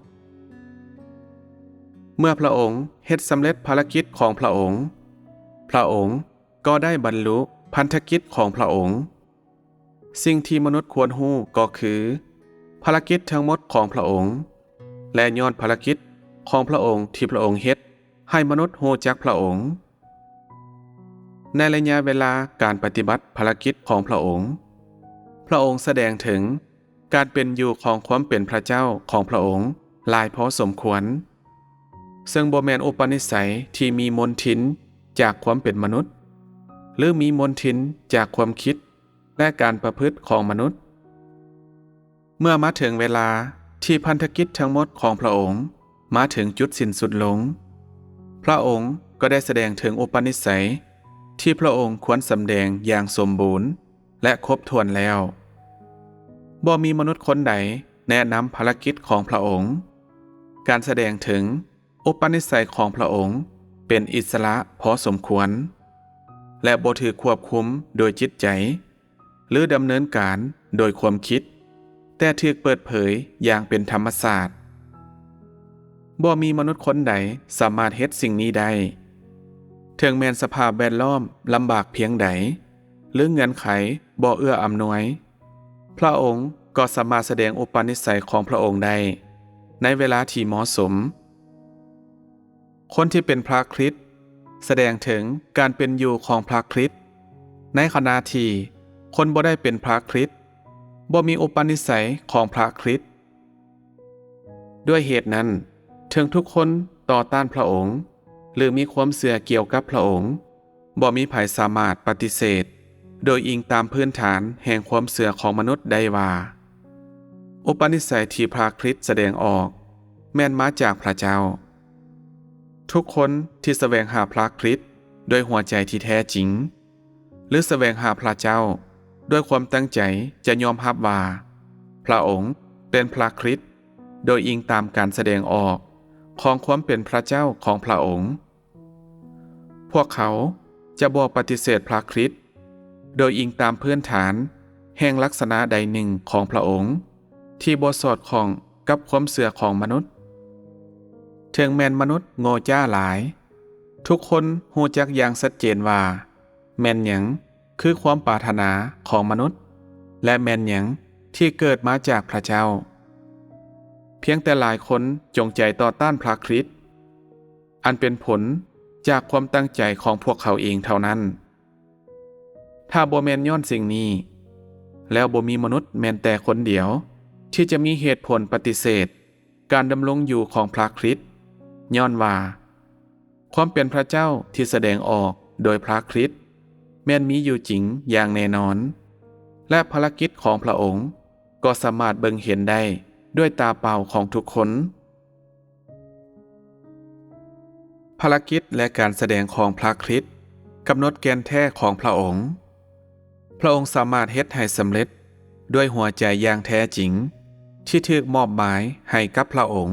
ເມື່ອພຣະອົງເຮັດສຳເລັດພາລະກິດຂອງພຣະອົງ, ພຣະອົງກໍໄດ້ບັນລຸພັນທະກິດຂອງພຣະອົງ. ສິ່ງທີ່ມະນຸດຄວນຮູ້ກໍຄື ພາລະກິດທັງໝົດຂອງພຣະອົງ ແລະ ຍອດພາລະກິດຂອງພຣະອົງທີ່ພຣະອົງເຮັດໃຫ້ມະນຸດຮູ້ຈັກພຣະອົງ. ໃນໄລຍະເວລາການປະຕິບັດພາລະກິດຂອງພຣະອົງ, ພຣະອົງສະແດງເຖິງການເປັນຢູ່ຂອງຄວາມເປັນພຣະເຈົ້າຂອງພຣະອົງ ຫຼາຍພໍສົມຄວນ, ເຊິ່ງບໍ່ແມ່ນອຸປະນິໄສທີ່ມີມົນທິນຈາກຄວາມເປັນມະນຸດ ຫຼື ມີມົນທິນຈາກຄວາມຄິດ ແລະ ການປະພຶດຂອງມະນຸດ. ເມື່ອມາເຖິງເວລາທີ່ພັນທະກິດທັງໝົດຂອງພະອົງມາເຖິງຈຸດສິ້ນສຸດລົງ, ພະອົງກໍໄດ້ສະແດງເຖິງອຸປະນິໄສທີ່ພະອົງຄວນສຳແດງຢ່າງສົມບູນ ແລະ ຄົບຖ້ວນແລ້ວ. ບໍ່ມີມະນຸດຄົນໃດແນະນຳພາລະກິດຂອງພະອົງ. ການສະແດງເຖິງອຸປະນິໄສຂອງພະອົງເປັນອິດສະຫຼະພໍສົມຄວນ ແລະ ບໍ່ຖືກຄວບຄຸມໂດຍຈິດໃຈ ຫຼື ດຳເນີນການໂດຍຄວາມຄິດ, ແຕ່ຖືກເປີດເຜີຍຢ່າງເປັນທຳມະຊາດ. ບໍ່ມີມະນຸດຄົນໃດສາມາດເຮັດສິ່ງນີ້ໄດ້, ເຖິງແມ່ນສະພາບແວດລ້ອມລຳບາກພຽງໃດ ຫຼື ເງື່ອນໄຂບໍ່ເອື້ອອຳນວຍ, ພະອົງກໍສາມາດສະແດງອຸປະນິໄສຂອງພະອົງໄດ້ໃນເວລາທີ່ເໝາະສົມ. ຄົນທີ່ເປັນພະຄຣິດສະແດງເຖິງການເປັນຢູ່ຂອງພະຄຣິດ, ໃນຂະນະທີ່ຄົນບໍ່ໄດ້ເປັນພະຄຣິດບໍ່ມີອຸປະນິໄສຂອງພະຄຣິດ. ດ້ວຍເຫດນັ້ນ, ເຖິງທຸກຄົນຕໍ່ຕ້ານພະອົງ ຫຼື ມີຄວາມເຊື່ອກ່ຽວກັບພະອົງ, ບໍ່ມີໃຜສາມາດປະຕິເສດໂດຍອີງຕາມພື້ນຖານແຫ່ງຄວາມເຊື່ອຂອງມະນຸດໄດ້ວ່າ ອຸປະນິໄສທີ່ພະຄຣິດສະແດງອອກແມ່ນມາຈາກພະເຈົ້າ. ທຸກຄົນທີ່ສະແຫວງຫາພະຄຣິດດ້ວຍຫົວໃຈທີ່ແທ້ຈິງ ຫຼື ສະແຫວງຫາພະເຈົ້າດ້ວຍຄວາມຕັ້ງໃຈ ຈະຍອມຮັບວ່າພະອົງເປັນພະຄຣິດໂດຍອີງຕາມການສະແດງອອກຂອງຄວາມເປັນພະເຈົ້າຂອງພະອົງ. ພວກເຂົາຈະບໍ່ປະຕິເສດພະຄຣິດໂດຍອີງຕາມພື້ນຖານແຫ່ງລັກສະນະໃດໜຶ່ງຂອງພະອົງທີ່ບໍ່ສອດຄ່ອງກັບຄວາມເຊື່ອຂອງມະນຸດ. ເຖິງແມ່ນມະນຸດໂງ່ຈ້າຫຼາຍ, ທຸກຄົນຮູ້ຈັກຢ່າງຊັດເຈນວ່າແມ່ນຫຍັງຄືຄວາມປາດຖະໜາຂອງມະນຸດ ແລະ ແມ່ນຫຍັງທີ່ເກີດມາຈາກພະເຈົ້າ. ພຽງແຕ່ຫຼາຍຄົນຈົງໃຈຕໍ່ຕ້ານພະຄຣິດ, ອັນເປັນຜົນຈາກຄວາມຕັ້ງໃຈຂອງພວກເຂົາເອງເທົ່ານັ້ນ. ຖ້າບໍ່ແມ່ນຍ້ອນສິ່ງນີ້, ແລ້ວບໍ່ມີມະນຸດແມ່ນແຕ່ຄົນດຽວທີ່ຈະມີເຫດຜົນປະຕິເສດການດຳລົງຢູ່ຂອງພະຄຣິດ, ຍ້ອນວ່າຄວາມເປັນພະເຈົ້າທີ່ສະແດງອອກໂດຍພະຄຣິດແມ່ນມີຢູ່ຈິງຢ່າງແນ່ນອນ, ແລະ ພາລະກິດຂອງພະອົງກໍສາມາດເບິ່ງເຫັນໄດ້ດ້ວຍຕາເປົ່າຂອງທຸກຄົນ. ພາລະກິດ ແລະ ການສະແດງຂອງພະຄຣິດກຳນົດແກ່ນແທ້ຂອງພະອົງ. ພະອົງສາມາດເຮັດໃຫ້ສຳເລັດດ້ວຍຫົວໃຈຢ່າງແທ້ຈິງທີ່ຖືກມອບໝາຍໃຫ້ກັບພະອົງ.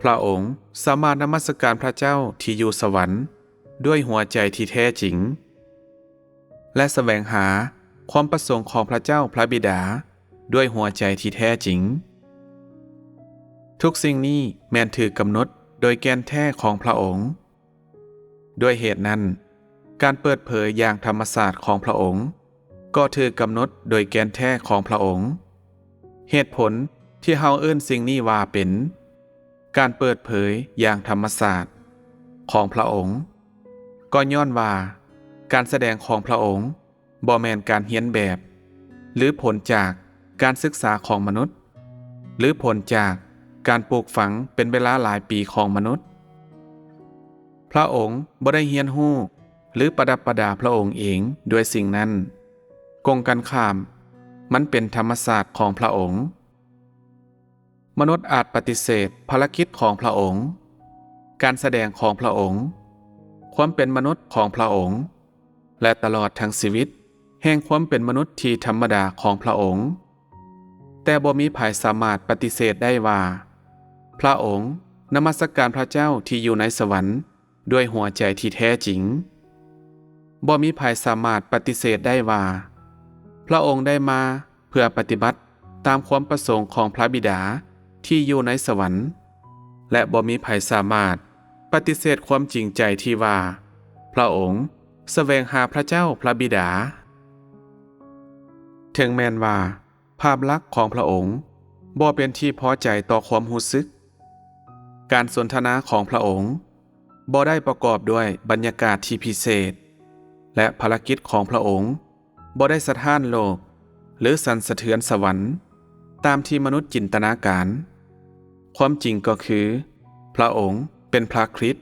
ພະອົງສາມາດນະມັດສະການພະເຈົ້າທີ່ຢູ່ສະຫວັນດ້ວຍຫົວໃຈທີ່ແທ້ຈິງ ແລະ ສະແຫວງຫາຄວາມປະສົງຂອງພະເຈົ້າພະບິດາ ດ້ວຍຫົວໃຈທີ່ແທ້ຈິງ. ທຸກສິ່ງນີ້ແມ່ນຖືກກຳນົດໂດຍແກ່ນແທ້ຂອງພະອົງ. ດ້ວຍເຫດນັ້ນ, ການເປີດເຜີຍຢ່າງທຳມະຊາດຂອງພະອົງກໍຖືກກຳນົດໂດຍແກ່ນແທ້ຂອງພະອົງ. ເຫດຜົນທີ່ເຮົາເອີ້ນສິ່ງນີ້ວ່າເປັນການເປີດເຜີຍຢ່າງທຳມະຊາດຂອງພະອົງ ກໍຍ້ອນວ່າການສະແດງຂອງພະອົງ ບໍ່ແມ່ນການຮຽນແບບ ຫຼື ຜົນຈາກການສຶກສາຂອງມະນຸດ ຫຼື ຜົນຈາກການປູກຝັງເປັນເວລາຫຼາຍປີຂອງມະນຸດ. ພະອົງບໍ່ໄດ້ຮຽນຮູ້ ຫຼື ປະດັບປະດາພະອົງເອງດ້ວຍສິ່ງນັ້ນ. ກົງກັນຂ້າມ, ມັນເປັນທຳມະຊາດຂອງພະອົງ. ມະນຸດອາດປະຕິເສດພາລະກິດຂອງພະອົງ, ການສະແດງຂອງພະອົງ, ຄວາມເປັນມະນຸດຂອງພະອົງ ແລະ ຕະຫຼອດທັງຊີວິດແຫ່ງຄວາມເປັນມະນຸດທີ່ທຳມະດາຂອງພະອົງ, ແຕ່ບໍ່ມີໃຜສາມາດປະຕິເສດໄດ້ວ່າ ພະອົງນະມັດສະການພະເຈົ້າທີ່ຢູ່ໃນສະຫວັນ ດ້ວຍຫົວໃຈທີ່ແທ້ຈິງ. ບໍ່ມີໃຜສາມາດປະຕິເສດໄດ້ວ່າ ພະອົງໄດ້ມາເພື່ອປະຕິບັດຕາມຄວາມປະສົງຂອງພະບິດາທີ່ຢູ່ໃນສະຫວັນ ແລະ ບໍ່ມີໃຜສາມາດປະຕິເສດຄວາມຈິງໃຈທີ່ວ່າ ພະອົງສະແຫວງຫາພະເຈົ້າພະບິດາ. ເຖິງແມ່ນວ່າ ພາບລັກຂອງພະອົງບໍ່ເປັນທີ່ພໍໃຈຕໍ່ຄວາມຮູ້ສຶກ, ການສົນທະນາຂອງພະອົງບໍ່ໄດ້ປະກອບດ້ວຍບັນຍາກາດທີ່ພິເສດ ແລະ ພາລະກິດຂອງພະອົງບໍ່ໄດ້ສະທ້ານໂລກ ຫຼື ສັ່ນສະເທືອນສະຫວັນຕາມທີ່ມະນຸດຈິນຕະນາການ, ຄວາມຈິງກໍຄື ພະອົງເປັນພະຄຣິດ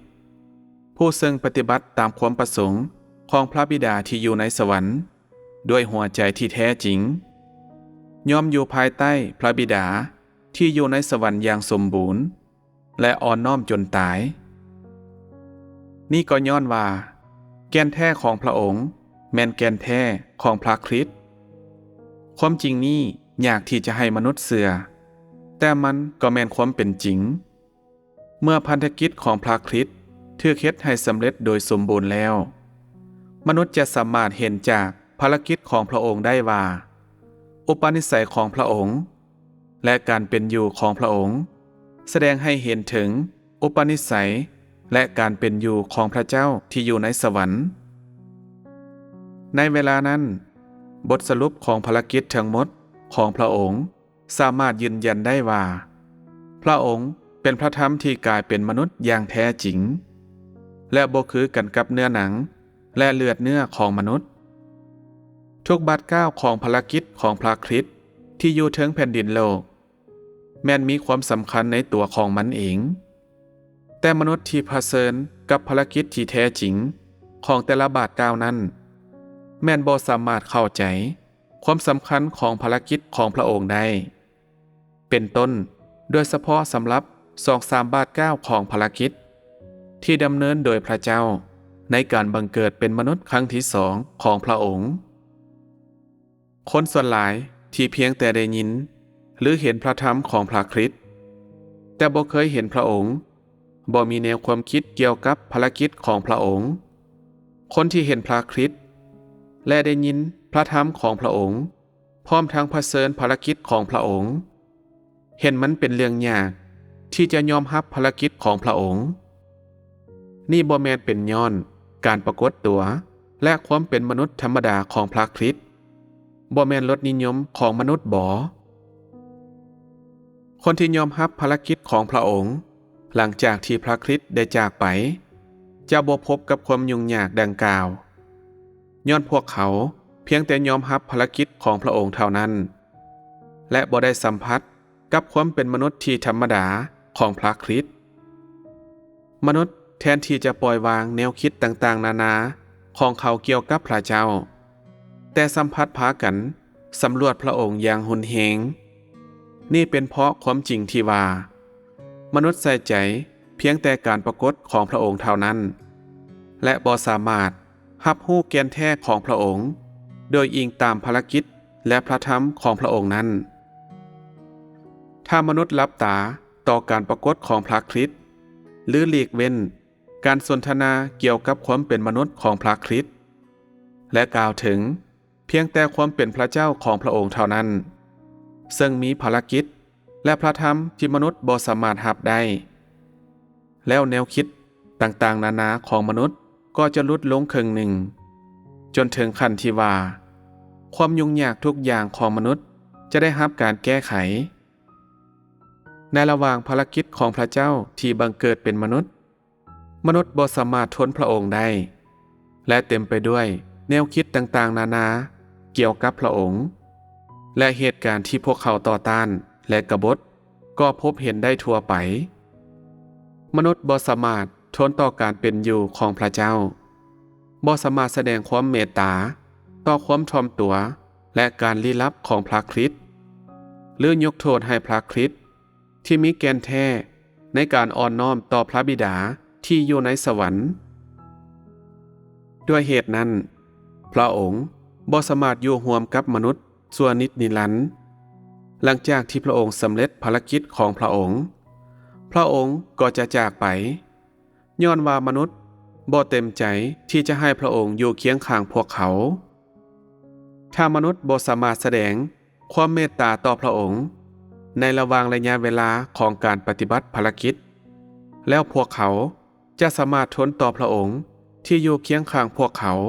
ຜູ້ເຊິ່ງປະຕິບັດຕາມຄວາມປະສົງຂອງພະບິດາທີ່ຢູ່ໃນສະຫວັນ ດ້ວຍຫົວໃຈທີ່ແທ້ຈິງ, ຍອມຢູ່ພາຍໃຕ້ພະບິດາທີ່ຢູ່ໃນສະຫວັນຢ່າງສົມບູນ ແລະ ອ່ອນນ້ອມຈົນຕາຍ. ນີ້ກໍຍ້ອນວ່າ ແກ່ນແທ້ຂອງພະອົງແມ່ນແກ່ນແທ້ຂອງພະຄຣິດ. ຄວາມຈິງນີ້ຍາກທີ່ຈະໃຫ້ມະນຸດເຊື່ອ, ແຕ່ມັນກໍແມ່ນຄວາມເປັນຈິງ. ເມື່ອພັນທະກິດຂອງພະຄຣິດຖືກເຮັດໃຫ້ສຳເລັດໂດຍສົມບູນແລ້ວ, ມະນຸດຈະສາມາດເຫັນຈາກພາລະກິດຂອງພະອົງໄດ້ວ່າ ອຸປະນິໄສຂອງພະອົງ ແລະ ການເປັນຢູ່ຂອງພະອົງ ສະແດງໃຫ້ເຫັນເຖິງອຸປະນິໄສ ແລະ ການເປັນຢູ່ຂອງພະເຈົ້າທີ່ຢູ່ໃນສະຫວັນ. ໃນເວລານັ້ນ, ບົດສະຫຼຸບຂອງພາລະກິດທັງໝົດຂອງພະອົງ ສາມາດຢືນຢັນໄດ້ວ່າ ພະອົງເປັນພະທຳທີ່ກາຍເປັນມະນຸດຢ່າງແທ້ຈິງ ແລະ ບໍ່ຄືກັນກັບເນື້ອໜັງ ແລະ ເລືອດເນື້ອຂອງມະນຸດ. ທຸກບາດກ້າວຂອງພາລະກິດຂອງພະຄຣິດທີ່ຢູ່ເທິງແຜ່ນດິນໂລກ ແມ່ນມີຄວາມສຳຄັນໃນຕົວຂອງມັນເອງ, ແຕ່ມະນຸດທີ່ຜະເຊີນກັບພາລະກິດທີ່ແທ້ຈິງຂອງແຕ່ລະບາດກ້າວນັ້ນ ແມ່ນບໍ່ສາມາດເຂົ້າໃຈຄວາມສຳຄັນຂອງພາລະກິດຂອງພະອົງໄດ້. ເປັນຕົ້ນ, ໂດຍສະເພາະສຳລັບສອງສາມບາດກ້າວຂອງພາລະກິດທີ່ດຳເນີນໂດຍພະເຈົ້າໃນການບັງເກີດເປັນມະນຸດຄັ້ງທີສອງຂອງພະອົງ. ຄົນສ່ວນຫຼາຍທີ່ພຽງແຕ່ໄດ້ຍິນ ຫຼື ເຫັນພະທຳຂອງພະຄຣິດ, ແຕ່ບໍ່ເຄີຍເຫັນພະອົງ, ບໍ່ມີແນວຄວາມຄິດກ່ຽວກັບພາລະກິດຂອງພະອົງ. ຄົນທີ່ເຫັນພະຄຣິດ ແລະ ໄດ້ຍິນພະທຳຂອງພະອົງ, ພ້ອມທັງຜະເຊີນພາລະກິດຂອງພະອົງ, ເຫັນມັນເປັນເລື່ອງຍາກທີ່ຈະຍອມຮັບພາລະກິດຂອງພະອົງ. ນີ້ບໍ່ແມ່ນເປັນຍ້ອນການປາກົດຕົວ ແລະ ຄວາມເປັນມະນຸດທຳມະດາຂອງພະຄຣິດ, ບໍ່ແມ່ນລົດນິຍົມຂອງມະນຸດບໍ? ຄົນທີ່ຍອມຮັບພາລະກິດຂອງພະອົງ ຫຼັງຈາກທີ່ພະຄຣິດໄດ້ຈາກໄປ ຈະບໍ່ພົບກັບຄວາມຫຍຸ້ງຍາກດັ່ງກ່າວ, ຍ້ອນພວກເຂົາພຽງແຕ່ຍອມຮັບພາລະກິດຂອງພະອົງເທົ່ານັ້ນ ແລະ ບໍ່ໄດ້ສຳຜັດກັບຄວາມເປັນມະນຸດທີ່ທຳມະດາຂອງພະຄຣິດ. ມະນຸດແທນທີ່ຈະປ່ອຍວາງແນວຄິດຕ່າງໆນານາຂອງເຂົາກ່ຽວກັບພະເຈົ້າ, ແຕ່ສຳພັດພາກັນສຳຫຼວດພະອົງຢ່າງຮຸນແຮງ. ນີ້ເປັນເພາະຄວາມຈິງທີ່ວ່າ ມະນຸດໃສ່ໃຈພຽງແຕ່ການປາກົດຂອງພະອົງເທົ່ານັ້ນ ແລະ ບໍ່ສາມາດຮັບຮູ້ແກ່ນແທ້ຂອງພະອົງ ໂດຍອີງຕາມພາລະກິດ ແລະ ພະທຳຂອງພະອົງນັ້ນ. ຖ້າມະນຸດຫຼັບຕາຕໍ່ການປາກົດຂອງພະຄຣິດ ຫຼື ຫຼີກເວັ້ນການສົນທະນາກ່ຽວກັບຄວາມເປັນມະນຸດຂອງພະຄຣິດ ແລະ ກ່າວເຖິງພຽງແຕ່ຄວາມເປັນພະເຈົ້າຂອງພະອົງເທົ່ານັ້ນ, ເຊິ່ງມີພາລະກິດ ແລະ ພະທຳທີ່ມະນຸດບໍ່ສາມາດຮັບໄດ້, ແລ້ວແນວຄິດຕ່າງໆນານາຂອງມະນຸດກໍຈະຫຼຸດລົງເຄິ່ງໜຶ່ງ, ຈົນເຖິງຂັ້ນທີ່ວ່າ ຄວາມຫຍຸ້ງຍາກທຸກຢ່າງຂອງມະນຸດຈະໄດ້ຮັບການແກ້ໄຂ. ໃນລະຫວ່າງພາລະກິດຂອງພະເຈົ້າທີ່ບັງເກີດເປັນມະນຸດ, ມະນຸດບໍ່ສາມາດທົນພະອົງໄດ້ ແລະ ເຕັມໄປດ້ວຍແນວຄິດຕ່າງໆນານາກ່ຽວກັບພະອົງ ແລະ ເຫດການທີ່ພວກເຂົາຕໍ່ຕ້ານ ແລະ ກະບົດກໍພົບເຫັນໄດ້ທົ່ວໄປ. ມະນຸດບໍ່ສາມາດທົນຕໍ່ການເປັນຢູ່ຂອງພະເຈົ້າ, ບໍ່ສາມາດສະແດງຄວາມເມດຕາຕໍ່ຄວາມຖ່ອມຕົວ ແລະ ການລີ້ລັບຂອງພະຄຣິດ ຫຼື ຍົກໂທດໃຫ້ພະຄຣິດ ທີ່ມີແກ່ນແທ້ໃນການອ່ອນນ້ອມຕໍ່ພະບິດາທີ່ຢູ່ໃນສະຫວັນ. ດ້ວຍເຫດນັ້ນ, ພະອົງບໍ່ສາມາດຢູ່ຮ່ວມກັບມະນຸດຊົ່ວນິດນິລັນ. ຫຼັງຈາກທີ່ພະອົງສຳເລັດພາລະກິດຂອງພະອົງ, ພະອົງກໍຈະຈາກໄປ, ຍ້ອນວ່າມະນຸດບໍ່ເຕັມໃຈທີ່ຈະໃຫ້ພະອົງຢູ່ຄຽງຂ້າງພວກເຂົາ. ຖ້າມະນຸດບໍ່ສາມາດສະແດງຄວາມເມດຕາຕໍ່ພະອົງໃນລະຫວ່າງໄລຍະເວລາຂອງການປະຕິບັດພາລະກິດ, ແລ້ວພວກເຂົາຈະສາມາດທົນຕໍ່ພະອົງທີ່ຢູ່ຄຽງຂ້າງພວກເຂົາ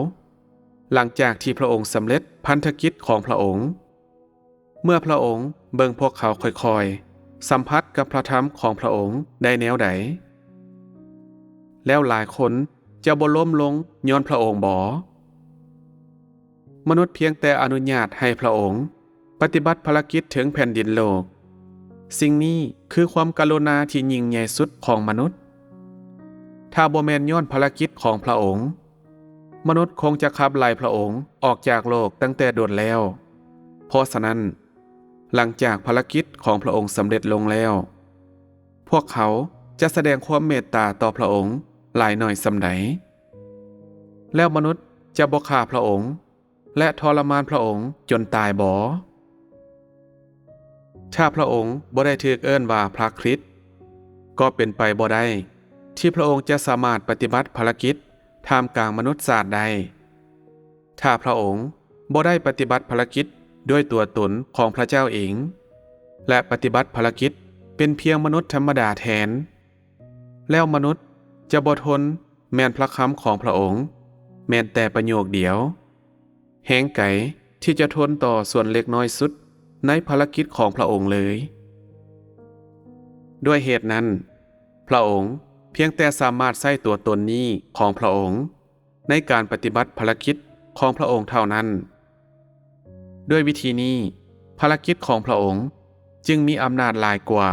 ຫຼັງຈາກທີ່ພະອົງສຳເລັດພັນທະກິດຂອງພະອົງ. ເມື່ອພະອົງເບິ່ງພວກເຂົາຄ່ອຍໆສຳຜັດກັບພະທຳຂອງພະອົງໄດ້ແນວໃດ, ແລ້ວຫຼາຍຄົນຈະບໍ່ລົ້ມລົງຍ້ອນພະອົງບໍ? ມະນຸດພຽງແຕ່ອະນຸຍາດໃຫ້ພະອົງປະຕິບັດພາລະກິດເທິງແຜ່ນດິນໂລກ, ສິ່ງນີ້ຄືຄວາມກະລຸນາທີ່ຍິ່ງໃຫຍ່ສຸດຂອງມະນຸດ. ຖ້າບໍ່ແມ່ນຍ້ອນພາລະກິດຂອງພະອົງ, ມະນຸດຄົງຈະຂັບໄລ່ພະອົງອອກຈາກໂລກຕັ້ງແຕ່ດົນແລ້ວ. ເພາະສະນັ້ນ, ຫຼັງຈາກພາລະກິດຂອງພະອົງສຳເລັດລົງແລ້ວ, ພວກເຂົາຈະສະແດງຄວາມເມດຕາຕໍ່ພະອົງຫຼາຍໜ້ອຍສ່ຳໃດ? ແລ້ວມະນຸດຈະບໍ່ຂ້າພະອົງ ແລະ ທໍລະມານພະອົງຈົນຕາຍບໍ? ຖ້າພະອົງບໍ່ໄດ້ຖືກເອີ້ນວ່າພະຄຣິດ, ກໍເປັນໄປບໍ່ໄດ້ທີ່ພະອົງຈະສາມາດປະຕິບັດພາລະກິດທ່າມກາງມະນຸດຊາດໄດ້. ຖ້າພະອົງບໍ່ໄດ້ປະຕິບັດພາລະກິດດ້ວຍຕົວຕົນຂອງພະເຈົ້າເອງ ແລະ ປະຕິບັດພາລະກິດເປັນພຽງມະນຸດທຳມະດາແທນ, ແລ້ວມະນຸດຈະບໍ່ທົນແມ່ນພະຄຳຂອງພະອົງແມ່ນແຕ່ປະໂຫຍກດຽວ, ແຮງໄກທີ່ຈະທົນຕໍ່ສ່ວນເລັກນ້ອຍສຸດໃນພາລະກິດຂອງພະອົງເລີຍ. ດ້ວຍເຫດນັ້ນ, ພະອົງພຽງແຕ່ສາມາດໃຊ້ຕົວຕົນນີ້ຂອງພະອົງ ໃນການປະຕິບັດພາລະກິດຂອງພະອົງເທົ່ານັ້ນ. ດ້ວຍວິທີນີ້, ພາລະກິດຂອງພະອົງຈຶ່ງມີອຳນາດຫຼາຍກວ່າ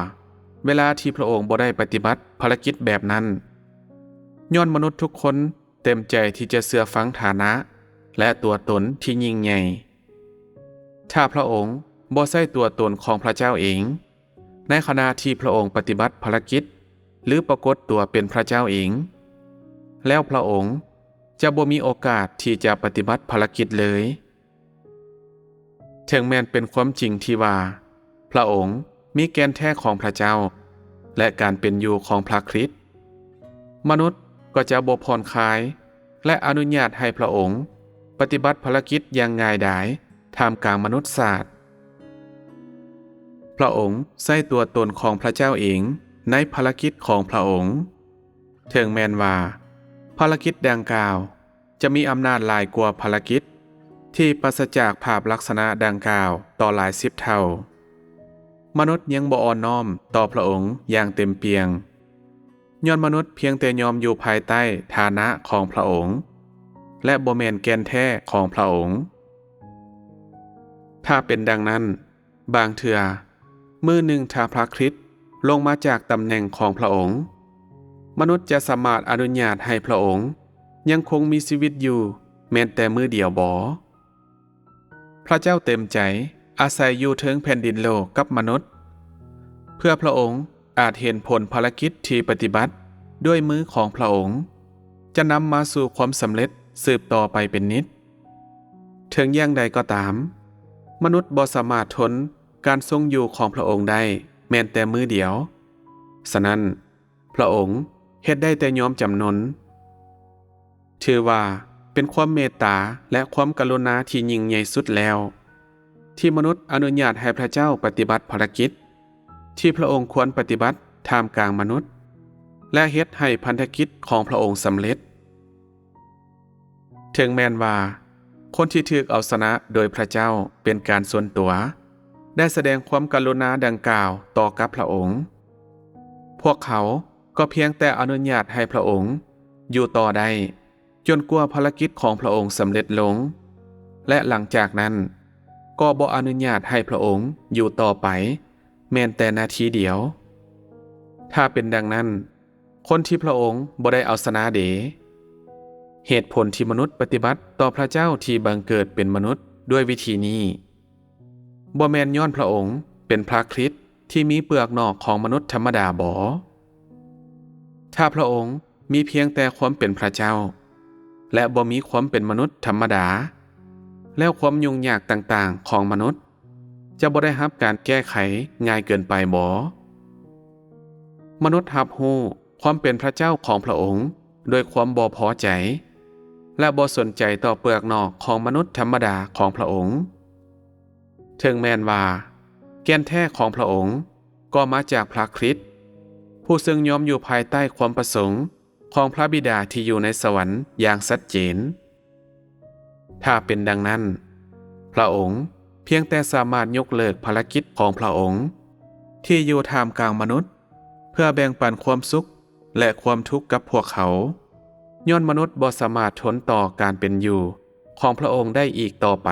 ເວລາທີ່ພະອົງບໍ່ໄດ້ປະຕິບັດພາລະກິດແບບນັ້ນ, ຍ້ອນມະນຸດທຸກຄົນເຕັມໃຈທີ່ຈະເຊື່ອຟັງຖານະ ແລະ ຕົວຕົນທີ່ຍິ່ງໃຫຍ່. ຖ້າພະອົງບໍ່ໃຊ້ຕົວຕົນຂອງພະເຈົ້າເອງ ໃນຂະນະທີ່ພະອົງປະຕິບັດພາລະກິດ ຫຼື ປາກົດຕົວເປັນພະເຈົ້າເອງ, ແລ້ວພະອົງຈະບໍ່ມີໂອກາດທີ່ຈະປະຕິບັດພາລະກິດເລີຍ. ເຖິງແມ່ນເປັນຄວາມຈິງທີ່ວ່າພະອົງມີແກ່ນແທ້ຂອງພະເຈົ້າ ແລະ ການເປັນຢູ່ຂອງພະຄຣິດ, ມະນຸດກໍຈະບໍ່ຜ່ອນຄາຍ ແລະ ອະນຸຍາດໃຫ້ພະອົງປະຕິບັດພາລະກິດຢ່າງງ່າຍດາຍທ່າມກາງມະນຸດຊາດ. ພະອົງໃຊ້ຕົວຕົນຂອງພະເຈົ້າເອງໃນພາລະກິດຂອງພະອົງ, ເຖິງແມ່ນວ່າພາລະກິດດັ່ງກ່າວຈະມີອຳນາດຫຼາຍກວ່າພາລະກິດທີ່ປາສະຈາກພາບລັກສະນະດັ່ງກ່າວຕໍ່ຫຼາຍສິບເທົ່າ. ມະນຸດຍັງບໍ່ອ່ອນນ້ອມຕໍ່ພະອົງຢ່າງເຕັມປ່ຽງ, ຍ້ອນມະນຸດພຽງແຕ່ຍອມຢູ່ພາຍໃຕ້ຖານະຂອງພະອົງ ແລະ ບໍ່ແມ່ນແກ່ນແທ້ຂອງພະອົງ. ຖ້າເປັນດັ່ງນັ້ນ, ບາງເທື່ອ, ມື້ໜຶ່ງຖ້າພະຄຣິດລົງມາຈາກຕຳແໜ່ງຂອງພະອົງ, ມະນຸດຈະສາມາດອະນຸຍາດໃຫ້ພະອົງຍັງຄົງມີຊີວິດຢູ່ແມ່ນແຕ່ມື້ດຽວບໍ? ພະເຈົ້າເຕັມໃຈອາໄສຢູ່ເທິງແຜ່ນດິນໂລກກັບມະນຸດ, ເພື່ອພະອົງອາດເຫັນຜົນພາລະກິດທີ່ປະຕິບັດດ້ວຍມືຂອງພະອົງ ຈະນຳມາສູ່ຄວາມສຳເລັດສືບຕໍ່ໄປເປັນນິດ. ເຖິງຢ່າງໃດກໍຕາມ, ມະນຸດບໍ່ສາມາດທົນການຊົງຢູ່ຂອງພະອົງໄດ້ແມ່ນແຕ່ມື້ດຽວ. ສະນັ້ນ, ພະອົງເຮັດໄດ້ແຕ່ຍອມຈຳນົນ. ຖືວ່າເປັນຄວາມເມດຕາ ແລະ ຄວາມກະລຸນາທີ່ຍິ່ງໃຫຍ່ສຸດແລ້ວ, ທີ່ມະນຸດອະນຸຍາດໃຫ້ພະເຈົ້າປະຕິບັດພາລະກິດທີ່ພະອົງຄວນປະຕິບັດທ່າມກາງມະນຸດ ແລະ ເຮັດໃຫ້ພັນທະກິດຂອງພະອົງສຳເລັດ. ເຖິງແມ່ນວ່າຄົນທີ່ຖືກເອົາຊະນະໂດຍພະເຈົ້າເປັນການສ່ວນຕົວ ໄດ້ສະແດງຄວາມກະລຸນາດັ່ງກ່າວຕໍ່ກັບພະອົງ, ພວກເຂົາກໍພຽງແຕ່ອະນຸຍາດໃຫ້ພະອົງຢູ່ຕໍ່ໄດ້ ຈົນກວ່າພາລະກິດຂອງພະອົງສຳເລັດລົງ ແລະ ຫຼັງຈາກນັ້ນກໍບໍ່ອະນຸຍາດໃຫ້ພະອົງຢູ່ຕໍ່ໄປແມ່ນແຕ່ນາທີດຽວ. ຖ້າເປັນດັ່ງນັ້ນ, ຄົນທີ່ພະອົງບໍ່ໄດ້ເອົາຊະນະເດ? ເຫດຜົນທີ່ມະນຸດປະຕິບັດຕໍ່ພະເຈົ້າທີ່ບັງເກີດເປັນມະນຸດດ້ວຍວິທີນີ້ ບໍ່ແມ່ນຍ້ອນພະອົງເປັນພະຄຣິດທີ່ມີເປືອກນອກຂອງມະນຸດທຳມະດາບໍ? ຖ້າພະອົງມີພຽງແຕ່ຄວາມເປັນພະເຈົ້າ ແລະ ບໍ່ມີຄວາມເປັນມະນຸດທຳມະດາ, ແລ້ວຄວາມຫຍຸ້ງຍາກຕ່າງໆຂອງມະນຸດຈະບໍ່ໄດ້ຮັບການແກ້ໄຂງ່າຍເກີນໄປບໍ? ມະນຸດຮັບຮູ້ຄວາມເປັນພະເຈົ້າຂອງພະອົງດ້ວຍຄວາມບໍ່ພໍໃຈ ແລະ ບໍ່ສົນໃຈຕໍ່ເປືອກນອກຂອງມະນຸດທຳມະດາຂອງພະອົງ. ເຖິງແມ່ນວ່າແກ່ນແທ້ຂອງພະອົງກໍມາຈາກພະຄຣິດ, ຜູ້ເຊິ່ງຍອມຢູ່ພາຍໃຕ້ຄວາມປະສົງຂອງພະບິດາທີ່ຢູ່ໃນສະຫວັນຢ່າງຊັດເຈນ. ຖ້າເປັນດັ່ງນັ້ນ, ພະອົງພຽງແຕ່ສາມາດຍົກເລີກພາລະກິດຂອງພະອົງທີ່ຢູ່ທ່າມກາງມະນຸດ ເພື່ອແບ່ງປັນຄວາມສຸກ ແລະ ຄວາມທຸກກັບພວກເຂົາ, ຍ້ອນມະນຸດບໍ່ສາມາດທົນຕໍ່ການເປັນຢູ່ຂອງພະອົງໄດ້ອີກຕໍ່ໄປ.